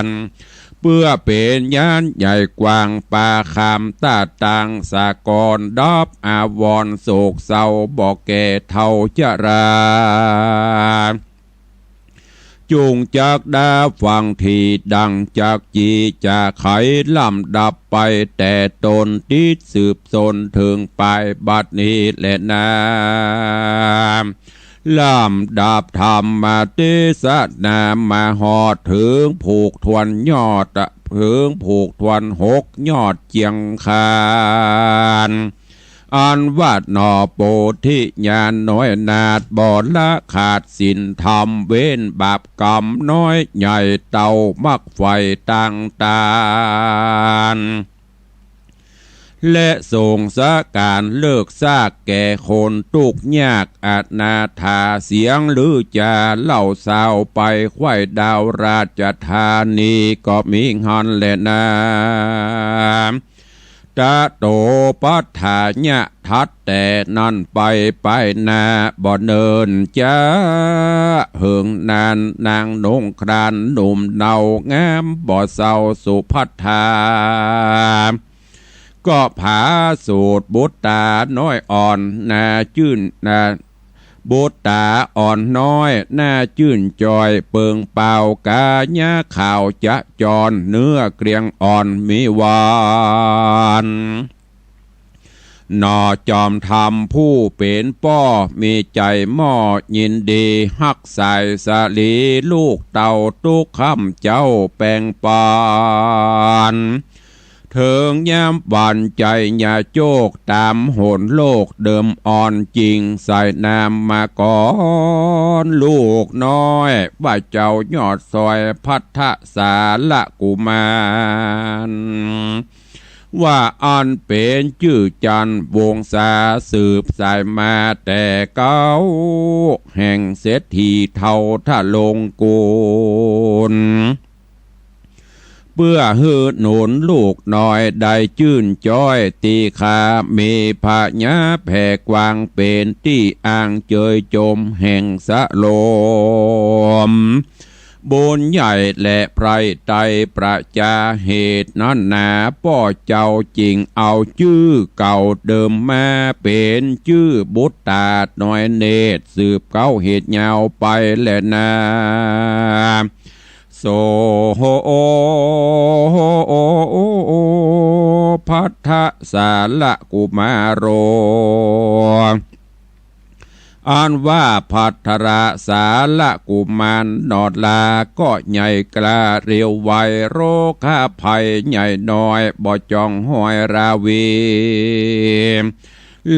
น เปื้อเป๋นญาณใหญ่กว้างปาคามต้าตังสากลดับอาวรณ์โศกเศร้าบ่แก่เฒ่าชรา จุ่งจักดาฟังทีดังจักจีจะไขลำดับไปแต่ต๋นติดสืบสนเถิงปายบัดนี้แลนา ลำดับธรรมเตสนามาฮอดเถิงผูกทวนยอด เถิงผูกทวนหกยอดเจียงคาน อันว่าหน่อโพธิญาณน้อยนาฏบ่ละขาดศีลธรรมเว้นบาปกรรมน้อยใหญ่เต้ามักไฟต่างตาน และสงสารเลิกซากแก่คนตุ๊กข์ยากอนาถาเสียงลือจาเล่าซาวไปไขว้ดาวราชธานีก็มีหั้นแลนา ตะโตปัฏฐายะทัดแต่นั้นไปไปนาบ่เนิ่นจะเหิงนานนางนงครานหนุ่มเนางามบ่เศร้าสุภัททา ก็ผาสูตรบุตตาน้อยอ่อนนาจื้นนา บุตตาอ่อนน้อยหน้าจื้นจอยเปิงเปล่ากายะขาวจะจรเนื้อเกรียงอ่อนมีหวาน หน่อจอมธรรมผู้เป๋นป้อมีใจ๋หม้อยินดีฮักใส่สาลีลูกเต้าตุ๊กค่ำเจ๊าแป๋งปัน เถิงยามวันใจ๋ญาโจกต๋ามหนโลกเดิมอ่อนจริงใส่นามมาก่อนลูกน้อยว่าเจ้ายอดซอยภัททสาระกุมาร ว่าอันเป๋นจื้อจันทร์วงศาสืบสายมาแต่เก๊า แห่งเศรษฐีเฒ่าทะลงกูล เปื้อหื้อหนุนลูกน้อยได้จื้นจ้อย ตี้ข้ามีผญาแผ่กว้างเป๋นตี้อ้างเจยจมแห่งสะลม บุญใหญ่และไพร่ไตรประจาเหตุนั้นหนา ป้อเจ้าจึงเอาจื้อเก่าเดิมมาเป๋นจื้อบุตตาน้อยเนตร สืบเก๊าเหตุยาวไปแลนา โส ภัททสาระกุมารโร อันว่าภัททสาระกุมารหนอลาก็ใหญ่กล้าเร็วไว โรคภัยใหญ่น้อยบ่จ้องฮอยราวี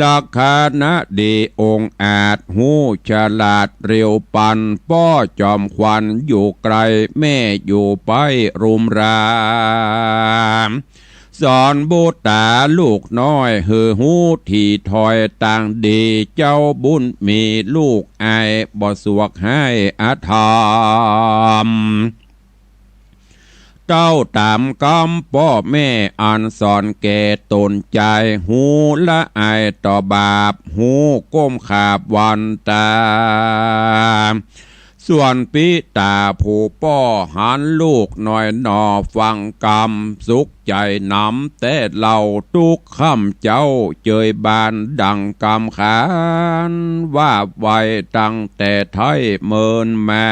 ลักขณะดีองอาจฮู้ฉลาดเร็วปัน ป้อจอมขวัญอยู่ไกลแม่อยู่ใป๊รุมราม สอนบุตตาลูกน้อยหื้อฮู้ถี่ถ้อยตางดี เจ้าบุญมีลูกอ้ายบ่สวกฮ้ายอธรรม เต้าต๋ามกำป้อแม่อันสอนแก่ต๋นจาย ฮู้ละอายต่อบาป ฮู้ก้มขาบวันตา ส่วนปิต๋าผู้ป้อหันลูกน้อยหน่อฟังกำ สุขใจ๋หนำแต่เล่าตุ๊กค่ำเจ๊าเจยบานดังกำขาน ว่าไว้ตั้งแต่ไท้เมินมา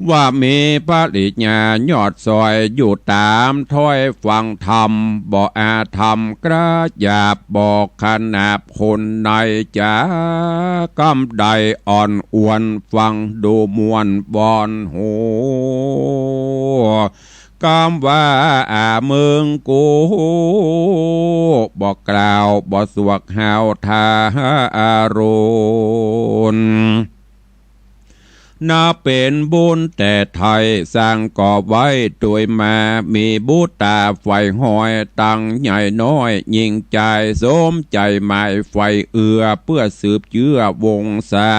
ว่ามีปริญญายอดซอยอยู่ต๋ามถ้อยฟังธรรม บ่อาธรรมกระหยาบ บ่ขนาบคนในจ๋า กำใดอ่อนอวนฟังดูม่วนบอนหู กำว่าอาเมืองกู บ่กล่าวบ่สวกฮาวทาอารุณ นับเป๋นบุญแต๊ไท้ สร้างก่อไว้ตวยมา มีบุญต๋าใฝ่ห้อย ตังใหญ่น้อย ญิงจาย สมใจ๋หมาย ใฝ่เอื้อ เปื้อสืบเจื้อวงศา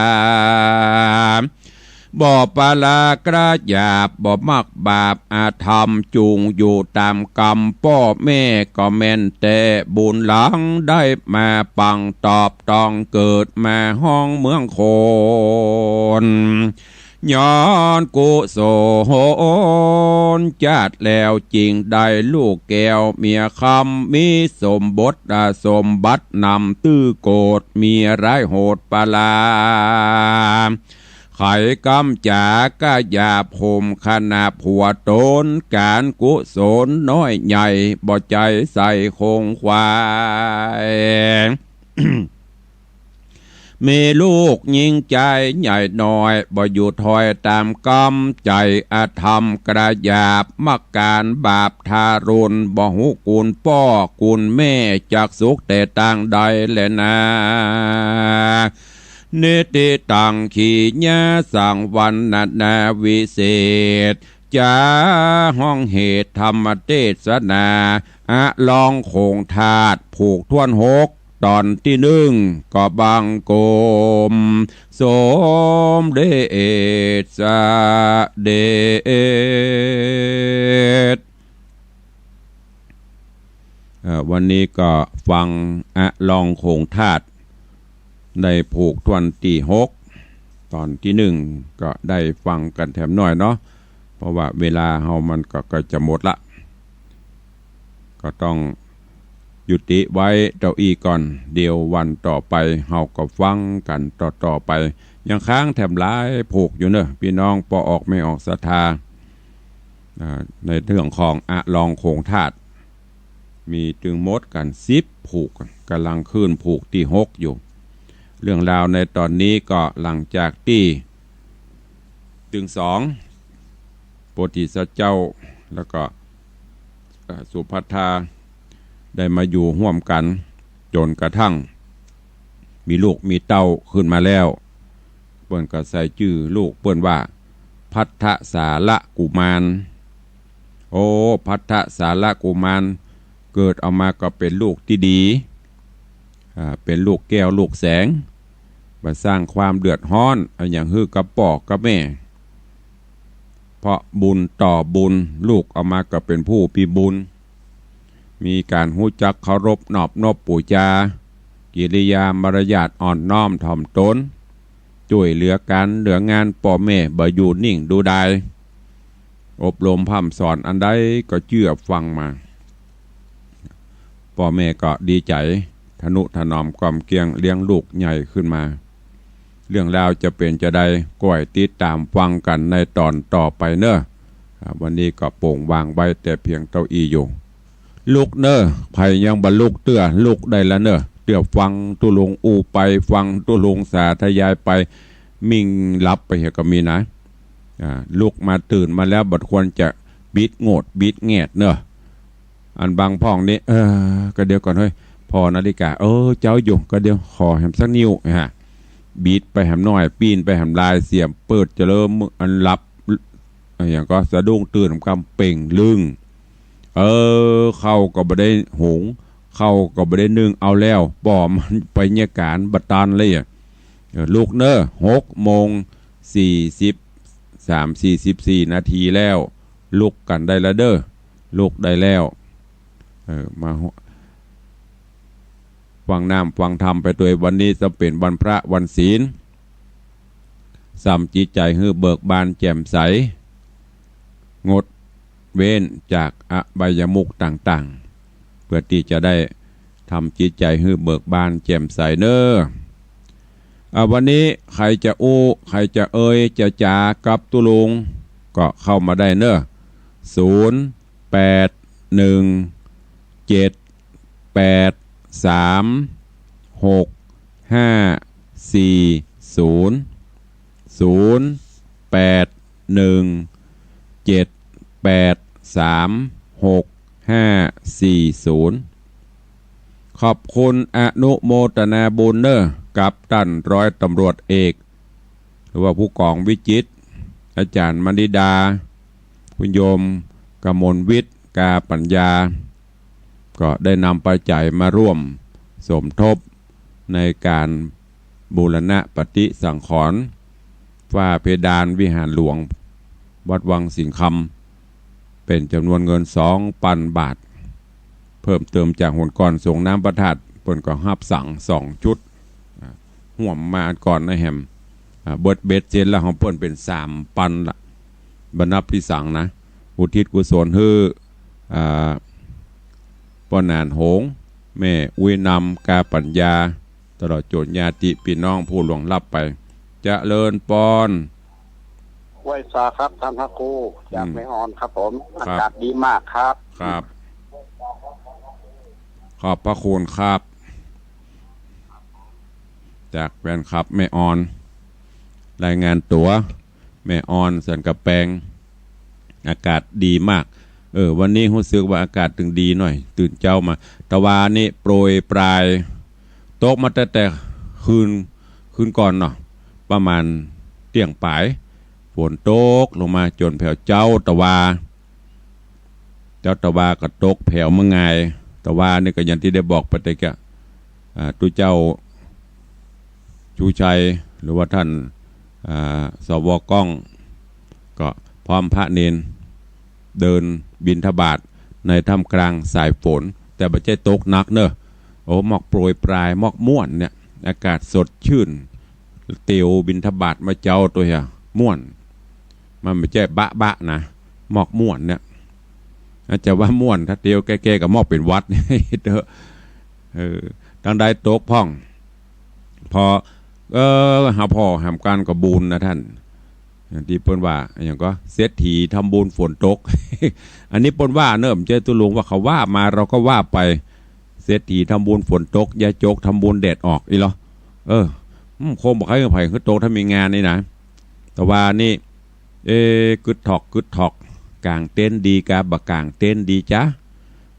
บ่ปะละกระหยาบ บ่มักบาปอธรรม จุ่งอยู่ต๋ามกรรม ป้อแม่ก็แม่นแต๊ บุญหลังได้มาปังตอบ ต้องเกิดมาฮ้องเมืองคน ย้อนกุศลจาติแล้ว จึงได้ลูกแก้วเมียคำ มีสมบทสมบัตินำ ตื้อโกฏ มีร้ายโหดปะลา ไขกำจ๋ากระหยาบ โหมขนาบหัวต๋น ก๋านกุศลน้อยใหญ่ บ่ใจ๋ใส่คงควาย มีลูกญิงจายใหญ่น้อย บ่อยู่ถ้อยต๋ามกรรม ใจ๋อธรรมกระหยาบ มักก๋านบาปทารุณ บ่ฮู้กุณป้อกุณแม่ จักสุขแต่ตางใดแลนา นิติตัง ขีญาสัง วรรณนาวิเศษ จ๋าฮ้องเหตุธรรมเตสนา อลองโขงธาตุ ผูกถ้วนหก ต๋อนตี้นึ่ง ก็บังคมสมเด็จเสด็จ เอ่อ วันนี้ก็ฟังอลองโขงธาตุ ได้ผูกถ้วนตี้หก ต๋อนตี้นึ่ง ก็ได้ฟังกั๋นแถมหน้อยเนาะ เพราะว่าเวลาเฮามันก็ใก้จะหมดละ ก็ต้องยุติไว้เต้าอี้ก่อน เดี๋ยววันต่อไปเฮาก็ฟังกั๋นต่อๆ ไป ยังค้างแถมหลายผูกอยู่เนาะ ปี้น้องป้อออกแม่ออกศรัทธา อ่า ในเรื่องของอลองโขงธาตุ มีตึงหมดกั๋นสิบผูก ก่ำลังขึ้นผูกตี้หกอยู่ เรื่องราวในต๋อนนี้ก็หลังจากตี้ตึงสอง โพธิสัตว์เจ้า แล้วก็ เอ่อ สุภัททา ได้มาอยู่ฮ่วมกั๋น จ๋นกระทั่ง มีลูกมีเต้าขึ้นมาแล้ว เปิ้นก็ใส่จื้อลูกเปิ้นว่า ภัททสาลกุมาร โอ้ ภัททสาลกุมาร เกิดออกมาก็เป๋นลูกตี้ดี อ่า เป๋นลูกแก้วลูกแสง บ่สร้างความเดือดฮ้อนอะหยังหื้อกับป้อกับแม่ เพราะบุญต่อบุญ ลูกออกมาก็เป๋นผู้มีบุญ มีก๋านฮู้จักเคารพนอบนบปู๋จา กิริยามารยาทอ่อนน้อมถ่อมต๋น จ้วยเหลือก๋านเหลืองานป้อแม่ บ่อยู่นิ่งดูดาย อบรมพร่ำสอนอันใดก็เจื้อฟังมา ป้อแม่ก็ดีใจ๋ ทะนุถนอมกล่อมเกลี้ยงเลี้ยงลูกใหญ่ขึ้นมา เรื่องราวจะเป๋นจาใด ก้อยติดต๋ามฟังกั๋นในต๋อนต่อไปเนาะ อ่า วันนี้ก็โป๋งวางไว้แต่เพียงเต้าอี้อยู่ ลุกเนาะ ใผยังบ่ลุกเตื้อ ลุกได้ละเนาะ เตื้อฟังตุ๊ลุงอู้ไป ฟังตุ๊ลุงสาธยายไป มิ่งหลับไปเหียก็มีนะ อ่า ลุกมาตื่นมาแล้ว บ่ควรจะบิดโงดบิดแงดเนาะ อันบางพ่องนี่ เออ ก็เดี๋ยวก่อนเฮ้ย ผ่อนาฬิกา เออ เจ๊าอยู่ ก็เดี๋ยวขอแหมสักนิ้ว ฮะ บิดไปแหมหน้อย ปีนไปแหมลาย เสียเปิ้นจะเริ่มอันหลับ อะหยังก็สะดุ้งตื่นกำเป่งลึ่ง เออ ข้าวก็บ่ได้หุง ข้าวก็บ่ได้นึ่ง เอาแล้ว ป้อมันไปเยียะก๋านบ่ตันเลยอะ เออ ลุกเนาะ หกโมงสี่สิบสาม สี่สิบสี่นาทีแล้ว ลุกกั๋นได้ละเด้อ ลุกได้แล้ว เออ มา ฟังน้ำฟังธรรมไปตวย วันนี้จะเป๋นวันพระวันศีล ทำจิตใจ๋หื้อเบิกบานแจ่มใส งดเว้นจากอบายมุขต่างๆ เปื้อตี้จะได้ทำจิตใจ๋หื้อเบิกบานแจ่มใสเนาะ อ่ะ วันนี้ใผจะอู้ ใผจะเอ่ย จะจ๋ากับตุ๊ลุง ก็เข้ามาได้เนาะ ศูนย์แปดหนึ่งเจ็ด แปดสามหกห้าสี่ศูนย์ ศูนย์แปดหนึ่งเจ็ดแปดสามหกห้าสี่ศูนย์ ขอบคุณอนุโมทนาบุญเนาะ กับต้านร้อยตำรวจเอก หรือว่าผู้กองวิจิตร อาจ๋ารย์มณิดา คุณโยมกมลวิทย์ กาปัญญา ก็ได้นำปัจจัยมาร่วมสมทบในก๋านบูรณะปฏิสังขรณ์ ฝ้าเพดานวิหารหลวงวัดวังสิงห์คำ เป๋นจ๋ำนวนเงินสองปันบาท เพิ่มเติมจากหนก่อนส่งน้ำพระธาตุ เปิ้นก็ฮับสังสองจุด อ่า ฮ่วมมาก่อนนะแหม อ่า เบิดเบ็ดเสร็จแล้วของเปิ้นเป๋นสามปันละ บ่นับตี้สังนะ อุทิศกุศลหื้อ อ่า ป้อหนานโหง แม่อุ๊ยนำ กาปัญญา ตลอดจ๋นญาติปี้น้องผู้ล่วงลับไป เจริญปอน ไหว้สาครับท่านพระครู จาก อืม แม่ออนครับผม ครับ อากาศดีมากครับ ครับ ขอบพระคุณครับ จากแฟนคลับแม่ออน รายงานตั๋ว แม่ออนสันกำแปง อากาศดีมาก เออ วันนี้ฮู้สึกว่าอากาศตึงดีหน่อย ตื่นเจ๊ามา ตะวานี้โปรยปราย ตกมาตั้งแต่คืน คืนก่อนเนาะ ประมาณเตี้ยงป๋าย ฝนตกลงมาจ๋นแผวเจ๊าตะวา เจ๊าตะวาก็ตกแผวเมืองงาย ตะวานี่ก็อย่างตี้ได้บอกไปตะกี้ อ่า ตุ๊เจ้าชูชัย หรือว่าท่าน อ่า สว.ก้อง ก็พร้อมพระเณร เดินบิณฑบาตในท่ามกลางสายฝน แต่บ่ใจ้ตกหนักเน่อ โอ้ หมอกโปรยปราย หมอกม่วนเนี่ย อากาศสดชื่น เตียวบิณฑบาตมาเจ๊าตวยเหีย ม่วน มันบ่ใจ้บะบะนะ หมอกม่วนเนี่ย อาจจะว่าม่วน ถ้าเตียวแก้ๆ ก็หมอกเป๋นหวัดเต๊อะ เออ ตังได้ตกพ่อง พอ เออ เฮาผ่อแหมก๋านก็บุญนะท่าน อย่างตี้เปิ้นว่า อะหยังก็ เศรษฐีทำบุญฝนตก อันนี้เปิ้นว่าเน่อ บ่ใจ้ตุ๊ลุงว่า เขาว่ามา เราก็ว่าไป เศรษฐีทำบุญฝนตก ยาจกทำบุญแดดออก อี้เหรอ เออ อืม คงบ่ใค่หื้อใผหื้อตกถ้ามีงานนี่นะ ตะวานี้ เอ๊ะ กึ๊ดถอก กึ๊ดถอก ก๋างเต็นท์ดีกา บ่ก๋างเต็นท์ดีจ๊ะ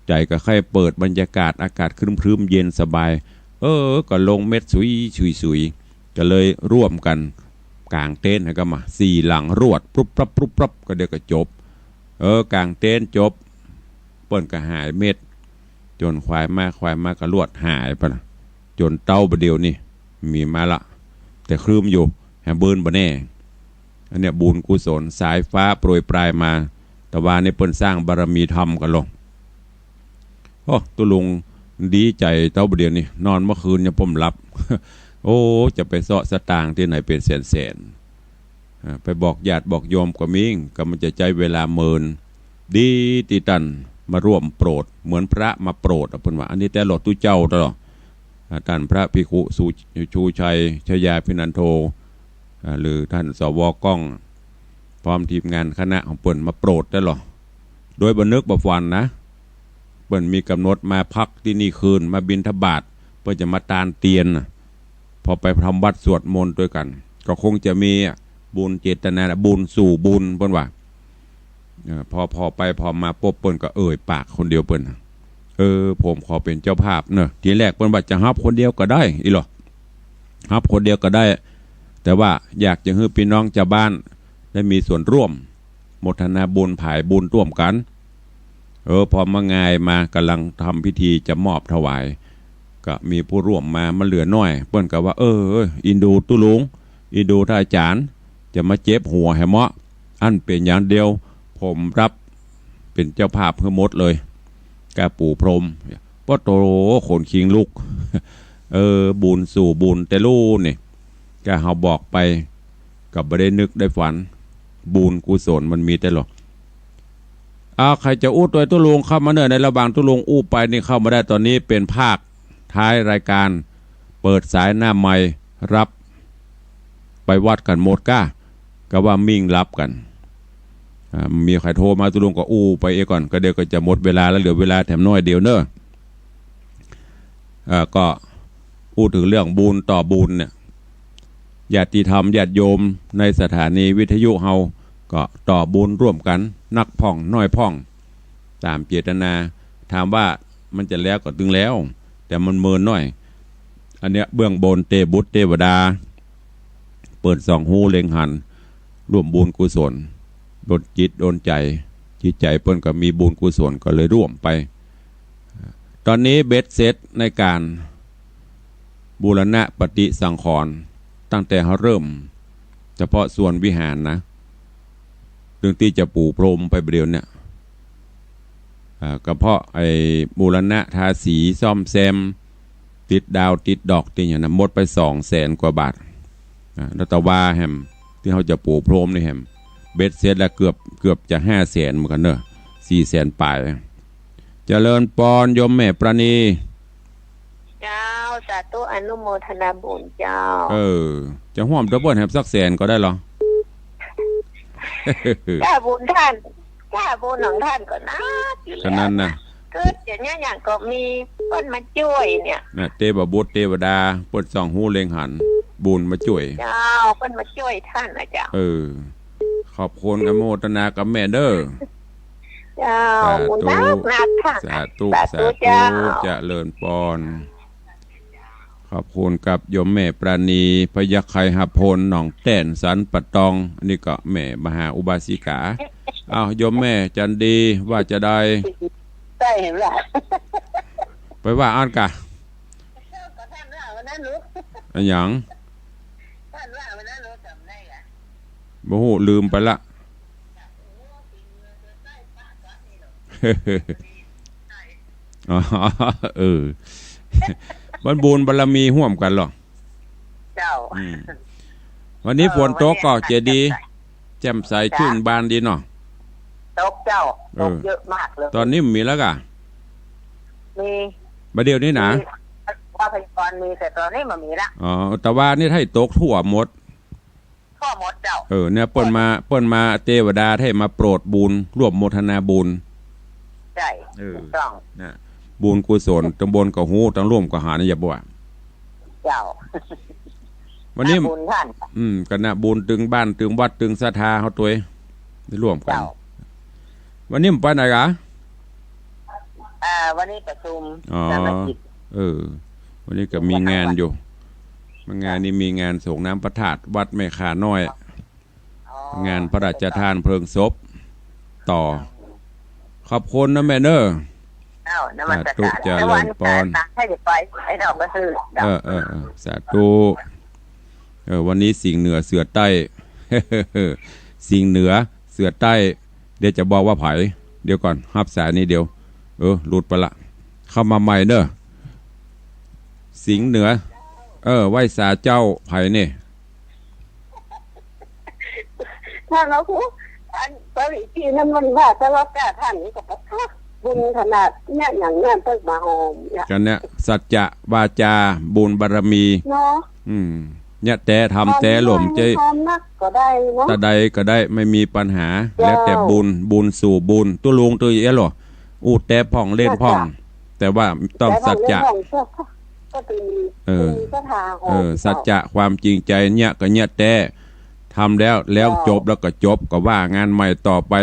ใจ๋ก็ใค่เปิดบรรยากาศ อากาศครึ้มๆ เย็นสบาย เออ ก็ลงเม็ดสุยๆๆ ก็เลยร่วมกั๋นก๋างเต็นท์หื้อกั๋นมา สี่หลังรวด ปรุบปรับ ปรุบปรับ ก็เดี๋ยวก็จบ เออ ก๋างเต็นท์จบ เปิ้นก็หายเม็ด จ๋นขวายมา ขวายมาก็ลวดหายไปละ จ๋นเต๊าบ่าเดี่ยวนี้ มีมาละ แต่ครึ้มอยู่ แหมเบิ่นบ่แน่ อันเนี้ยบุญกุศล สายฟ้าโปรยปรายมา ตะวานี้เปิ้นสร้างบารมีธรรมกั๋นลอ โอ้ ตุ๊ลุงดีใจ๋เต๊าบ่าเดี่ยวนี้ นอนเมื่อคืนยังป้อมหลับ โอ้ จะไปเซาะสตางค์ตี้ไหนเป๋นแสนๆ อ่า ไปบอกญาติบอกโยมก็มี ก็มันจะใจ๊เวลาเมิน ดีตี้ต้านมาร่วมโปรด เหมือนพระมาโปรดอะ เปิ้นว่า อันนี้แต๊หลอดตุ๊เจ้าตลอด อ่า ต้านพระภิกขุสู ชูชัย ชยาภินันโท อ่า หรือต้าน สว.ก้อง พร้อมทีมงานคณะของเปิ้นมาโปรดแต๊หลอด โดยบ่นึกบ่ฝันนะ เปิ้นมีก๋ำหนดมาพักตี้นี่คืน มาบิณฑบาต เปิ้นจะมาตานเตียนน่ะ พอไปทำวัตรสวดมนต์ตวยกั๋น ก็คงจะมีอะ บุญเจตนาน่ะ บุญสู่บุญ เปิ้นว่า เออ พอ พอไปพอมาปุ๊บ เปิ้นก็เอ่ยปากคนเดียวเปิ้นน่ะ เออ ผมขอเป๋นเจ้าภาพเนาะ ทีแรกเปิ้นว่าจะฮับคนเดียวก็ได้ อี้เหรอ ฮับคนเดียวก็ได้ แต่ว่าอยากจะหื้อปี้น้องจาวบ้านได้มีส่วนร่วม โมทนาบุญผายบุญต้วมกั๋น เออ พอเมืองงายมา ก่ำลังทำพิธีจะมอบถวาย ก็มีผู้ร่วมมา มันเหลือน้อย เปิ้นก็ว่า เออ เออ อินดูตุ๊ลุง อินดูต้านอาจ๋ารย์ จะมาเจ็บหัวหื้อเมาะ อั้นเป๋นอย่างเดียว ผมรับเป๋นเจ้าภาพหื้อหมดเลย กาปูพรม ปะโต ขนคิงลุก เออ บุญสู่บุญแต๊ลูนี่ กาเฮาบอกไป ก็บ่ได้นึกได้ฝัน บุญกุศลมันมีแต๊หลอด อ่า ใผจะอู้ตวยตุ๊ลุงเข้ามาเน่อ ในระหว่างตุ๊ลุงอู้ไปนี่เข้ามาได้ ตอนนี้เป๋นภาคท้ายรายก๋าน เปิดสายหน้าไมค์รับ ไปวัดกั๋นหมดก้า ก็ว่ามิ่งหลับกั๋น อ่า มีใผโทรมาตุ๊ลุงก็อู้ไปเอียก่อน ก็เดี๋ยวก็จะหมดเวลาแล้ว เหลือเวลาแถมน้อยเดียวเน่อ เอ่อ ก็อู้เถิงเรื่องบุญต่อบุญเนี่ย ญาติธรรมญาติโยมในสถานีวิทยุเฮาก็ต่อบุญร่วมกั๋น นักพ่องน้อยพ่อง ต๋ามเจตนา ถามว่ามันจะแล้วก็ตึงแล้ว แต่มันเมินหน้อย อันเนี้ยเบื้องบนเตบุตรเตวดา เปิ้นส่องฮูเล็งหัน ร่วมบุญกุศล โดนจิตโดนใจ๋ จิตใจ๋เปิ้นก็มีบุญกุศลก็เลยร่วมไป ตอนนี้เบ็ดเสร็จในก๋านบูรณะปฏิสังขรณ์ ตั้งแต่เฮาเริ่ม เฉพาะส่วนวิหารนะ ตึงตี้จะปูพรมไปบ่าเดี่ยวเนี่ย อ่า ก็เพราะไอ้บูรณะทาสีซ่อมแซม ติดดาวติดดอกติดหยังนะ หมดไปสองแสนกว่าบาท อ่า แล้วตะวาแหม ตี้เฮาจะปูพรมนี่แหม เบ็ดเสร็จแล้วเกือบ เกือบจะห้าแสนเหมือนกั๋นเนาะ สี่แสนป๋าย เจริญปอนโยมแม่ปราณี เจ้า สาธุอนุโมทนาบุญเจ้า เออ จะฮ่วมตะเปิ้นแหมสักแสนก็ได้ลอ ก้าบุญต้าน ก้าบุญของต้านก็นักอยู่ ขนาดนั้นนะ เกิดอย่างเนี้ยอย่างก็มีเปิ้นมาจ้วยเนี่ย น่ะ เตวบุตรเตวดา เปิ้นส่องฮูเล็งหัน บุญมาจ้วย เจ้า เปิ้นมาจ้วยต้านนะเจ้า เออ ขอบคุณอนุโมทนากับแม่เด้อ เจ้า สาธุ บุญนักนักค่ะ สาธุ สาธุ สาธุ เจ้า เจริญปอน ขอบคุณกับโยมแม่ปราณี พยัคฆไคหพล หนองแต้น สันป่าตอง อันนี้ก็แม่มหาอุบาสิกา อ้าว โยมแม่จันดี ว่าจะได้ ใช่เห็นละ ไปว่าอั้นกะ ก็ต้านว่าวันนั้นลูก อะหยัง ต้านว่าวันนั้นลูกจ๋ำได้อะ บ่ฮู้ ลืมไปละ อ๋อ เออ มันบุญบารมีฮ่วมกั๋นลอ เจ้า อืม วันนี้ เออ ฝนตกก็ วันนี้อากาศ เจดีย์ แจ่มใส แจ่มใส จ้ะ ชื่นบานดีเนาะ ตกเจ้า เออ ตกเยอะมากเลย ต๋อนนี้บ่มีแล้วก่ะ มี บ่าเดี่ยวนี้นะ มี ว่าพยากรณ์มี แต่ต๋อนนี้บ่มีละ อ๋อ ตะวานี่ให้ตกทั่วหมด ทั่วหมดเจ้า เออ เนี่ย เปิ้นมา เปิ้นมา เตวดาไท้มาโปรดบุญ ร่วมโมทนาบุญ ใช่ เออ ถูกต้อง นะ บุญกุศล ตังบนก็ฮู้ ตังลุ่มก็หัน อย่าบ่ว่า เจ้า วันนี้ บุญต้าน อืม ก็นะ บุญตึงบ้าน ตึงวัด ตึงศรัทธาเฮาตวย ได้ร่วมกั๋น เจ้า วันนี้บ่ไปไหนกะ อ่า วันนี้ประชุม อ๋อ สามัคคี เออ วันนี้ก็มีงานอยู่ มางานนี้มีงานสรงน้ำพระธาตุวัดแม่ข่าน้อย อ๋อ งานพระราชทานเพลิงศพ ต่อ ขอบคุณนะแม่เนอะ เจ้า นมัสการ สาธุ เจริญปอน ให้ไป ให้เราก็คือ เออ เออ เออ สาธุ เออ วันนี้สิงห์เหนือเสือใต้ สิงห์เหนือเสือใต้ เดี๋ยวจะบอกว่าใผ เดี๋ยวก่อน ฮับสายนี้เดี๋ยว เออ หลุดไปละ เข้ามาใหม่เนอะ สิงห์เหนือ เออ ไหว้สาเจ้าใผนี่ ต้านเอาคือ อันปริจีนั้นมันว่า แต่ว่าก้าต้านนี่ก็ปะทะบุญขนาดเนี่ย อย่างเนี้ยเปิ้นมาหอมเนี่ย กันเนี่ย สัจจะวาจา บุญบารมี เนาะ อืม เนี่ย แต่ทำแต่หลวมใจ หอมนักก็ได้เนาะ ตะใดก็ได้ ไม่มีปัญหา เจ้า แล้วแต่บุญ บุญสู่บุญ ตุ๊ลุงตุ๊เอี้ยหรอ อู้แต่พ่องเล่นพ่อง สัจจะ แต่ว่าต้องสัจจะ แต่พ่องเล่นพ่อง ก็ ก็จะมี เออ มีศรัทธาหอม เออ เจ้า สัจจะความจริงใจ เนี่ยก็เนี่ยแต่ ทำแล้ว แล้ว เจ้า จบแล้วก็จบ ก็ว่างานใหม่ต่อไป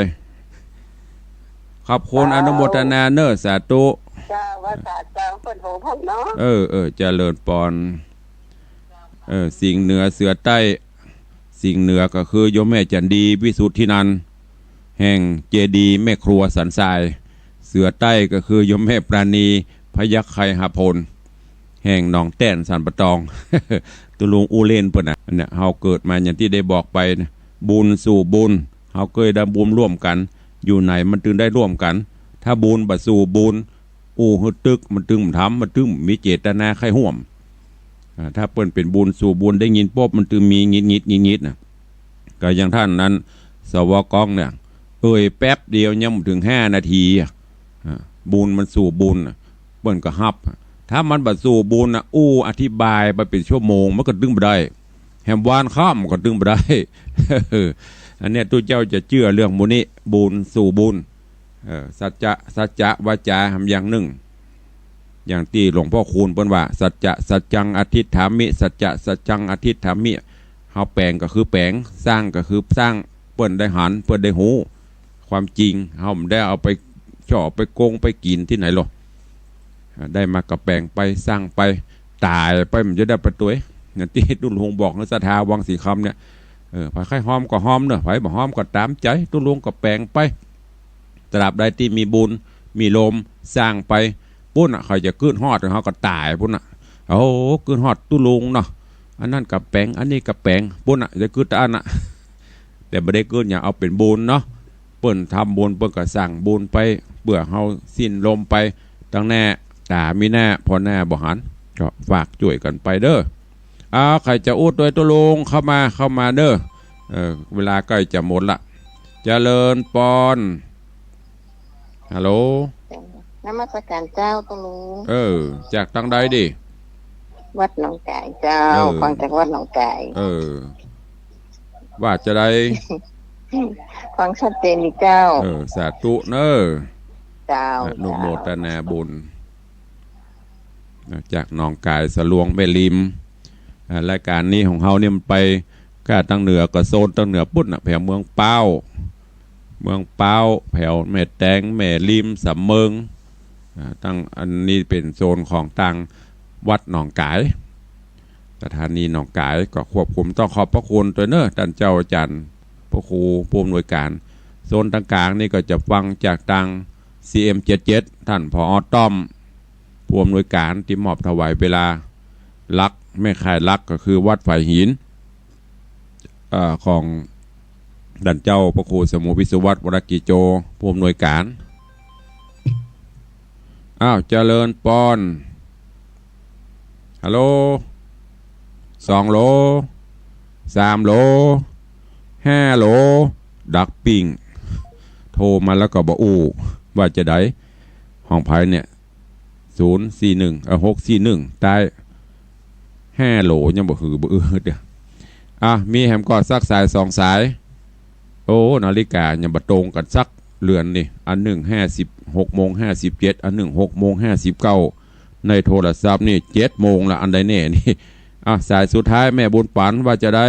ขอบคุณ เจ้า อนุโมทนาเนอะ สาธุ เจ้า ว่าสาเจ้าเปิ้นโหพ่องเนาะ เออ เออ เจริญปอน เออ สิงห์เหนือเสือใต้ สิงห์เหนือก็คือโยมแม่จันดี วิสุทธินันท์ แห่งเจดีย์แม่ครัวสันทราย เสือใต้ก็คือโยมแม่ปราณี พยัคฆไคหพล แห่งหนองแต้นสันป่าตอง ตุ๊ลุงอู้เล่นเปิ้นน่ะ เนี่ย เฮาเกิดมาอย่างตี้ได้บอกไปนะ บุญสู่บุญ เฮาเกยได้บุญร่วมกั๋น อยู่ไหนมันตึงได้ร่วมกั๋น ถ้าบุญบ่สู่บุญ อู้หื้อตึก มันตึงบ่ทำ มันตึงมีเจตนาใค่ฮ่วม อ่า ถ้าเปิ้นเป๋นบุญสู่บุญ ได้ยินปุ๊บ มันตึงมีงิดงิดงิดงิดน่ะ ก็อย่างต้านนั้น สว ก้องเนี่ย เอ่ยแป๊บเดียวยังบ่เถิงห้านาทีอะ อ่า บุญมันสู่บุญน่ะ เปิ้นก็ฮับ ถ้ามันบ่สู่บุญน่ะ อู้อธิบายไปเป๋นชั่วโมง มันก็ตึงบ่ได้ แหมวานค่ำก็ตึงบ่ได้ อันเนี้ยตุ๊เจ้าจะเจื้อเรื่องหมู่นี้ บุญสู่บุญ เออ สัจจะ สัจจะวาจาหำอย่างนึ่ง อย่างตี้หลวงพ่อคูณเปิ้นว่า สัจจะสัจจังอธิฏฐามิ สัจจะสัจจังอธิฏฐามิ เฮาแป๋งก็คือแป๋ง สร้างก็คือสร้าง เปิ้นได้หัน เปิ้นได้ฮู้ ความจริง เฮาบ่ได้เอาไปฉ้อไปโกงไปกิ๋นตี้ไหนหรอก อ่า ได้มาก็แป๋งไป สร้างไป ต๋ายไปมันจะได้ไปตวย อย่างตี้ตุ๊ลุงบอกหื้อศรัทธาวังสีคำเนี่ย เออ ใผใค่ฮอมก็ฮอมเนาะ ใผบ่ฮอมก็ต๋ามใจ๋ ตุ๊ลุงก็แป๋งไป ตราบใดตี้มีบุญ มีโลม สร้างไป ปุ้นน่ะ ใผจะกึ๊ดฮอด เฮาก็ต๋ายปุ้นน่ะ โอ้ กึ๊ดฮอดตุ๊ลุงเนาะ อันนั้นก็แป๋ง อันนี้ก็แป๋ง ปุ้นน่ะ จะกึ๊ดแต่อั้นน่ะ แต่บ่ได้กึ๊ดหยัง เอาเป๋นบุญเนาะ เปิ้นทำบุญ เปิ้นก็สร้างบุญไป เปื้อเฮาสิ้นลมไป ตังแน่ ต๋ามีแน่ ผ่อแน่บ่หัน ก็ฝากจ้วยกั๋นไปเน่อ อ้าว ใผจะอู้ตวยตุ๊ลุง เข้ามา เข้ามาเน่อ เออ เวลาใก้จะหมดละ เจริญปอน ฮัลโหล นมัสการเจ้าตุ๊ลุง เออ จากตังใดดิ วัดหนองก๋ายเจ้า เออ ฟังจากวัดหนองก๋าย เออ ว่าจะใด ฟังชัดเจนดีเจ้า เออ สาธุเน่อ เจ้า อนุโมทนาบุญ จากหนองก๋ายสะหลวงแม่ริม อ่า รายก๋านนี้ของเฮาเนี่ยมันไปก้าตังเหนือก็โซนตังเหนือปุ้นน่ะ แผวเมืองป๊าว เมืองป๊าว แผวแม่แตง แม่ริม สำเมิง อ่า ตัง อันนี้เป๋นโซนของตางวัดหนองก๋าย สถานีหนองก๋าย ก็ควบคุม ต้องขอบพระคุณตวยเน่อ ต้านเจ้าอาจ๋ารย์ พระครูผู้อำนวยก๋าน โซนตางก๋างนี่ก็จะฟังจากตาง ซีเอ็มเจ็ดเจ็ด ต้าน ผอ ต้อม ผู้อำนวยก๋านตี้มอบถวายเวลา หลัก แม่ข่ายหลักก็คือวัดฝายหิน เอ่อ ของต้านเจ้าพระครูสมุห์ วิศวัตร วรกิจโจ ผู้อำนวยก๋าน อ้าว เจริญปอน ฮัลโหล สองโหล สามโหล ห้าโหล ดักปิ้ง โทรมาแล้วก็บ่อู้ ว่าจะใด ของใผเนี่ย ศูนย์สี่หนึ่ง เอ่อ หกสี่หนึ่ง ใต้ ห้าโหล ยังบ่หือบ่อือเตื้อ อ่ะ มีแหมก่อสักสายสองสาย โอ้ นาฬิก๋ายังบ่ตรงกั๋นสักเรือนนี่ อันนึ่งห้าสิบ หกโมงห้าสิบเจ็ด อันนึ่งหกโมงห้าสิบเก้า ในโทรศัพท์นี่เจ็ดโมงละ อันใดแน่นี่ อ่ะ สายสุดท้ายแม่บุญปั๋นว่าจะใด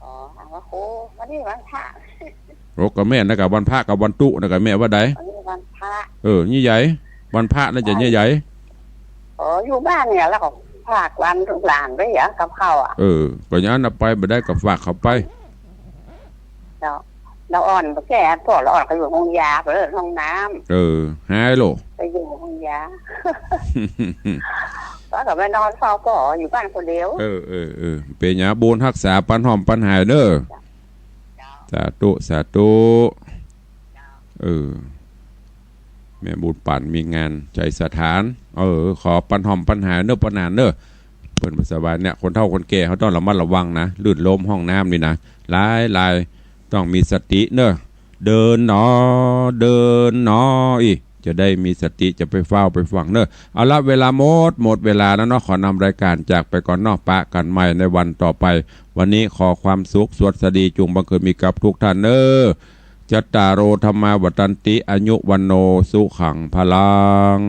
อ๋อ พระครู วันนี้วันพระ โอ้ ก็แม่นนะ ก็วันพระกับวันตุ๊นะ ก็แม่ว่าใด วันนี้วันพระ เออ นี่ใหญ่ วันพระน่าจะนี่ใหญ่ อ๋อ อยู่บ้านเนี่ย แล้วก็ฝากวันลูกหลานไว้เหรอ กับข้าวอ่ะ เออ ก็อย่างนั้นน่ะ ไปบ่ได้ก็ฝากเขาไป เจ้า ละอ่อนบ่แก่ พ่อละอ่อนก็อยู่ห้องยา ไปเลยห้องน้ำ เออ หายโล ไปอยู่ห้องยา แล้วก็ไปนอนเฝ้าพ่ออยู่บ้านคนเดียว เออ เออ เออ เป๋นหยัง บุญฮักษาปันหอมปันหายเน่อ สาธุ สาธุ เออ แม่บุญปั๋นมีงานไสสถาน เออ ขอปันหอมปันหายเน่อป้อหนานเน่อ เปิ้นบ่สบายเนี่ย คนเฒ่าคนแก่เขาต้องระมัดระวังนะ ลื่นล้มห้องน้ำนี่นะ หลายๆ ต้องมีสติเน่อ เดินหนอ เดินหนอ อี้ จะได้มีสติ จะไปฟ้าวไปฟั่งเน่อ เอาละ เวลาหมด หมดเวลาแล้วเนาะ ขอนำรายการจากไปก่อนเนาะ ปะกั๋นใหม่ในวันต่อไป วันนี้ขอความสุขสวัสดีจุ่งบังเกิดมีกับทุกท่านเน่อ จัตตาโร ธัมมา วัฑฒันติ อายุ วัณโณ สุขัง พลัง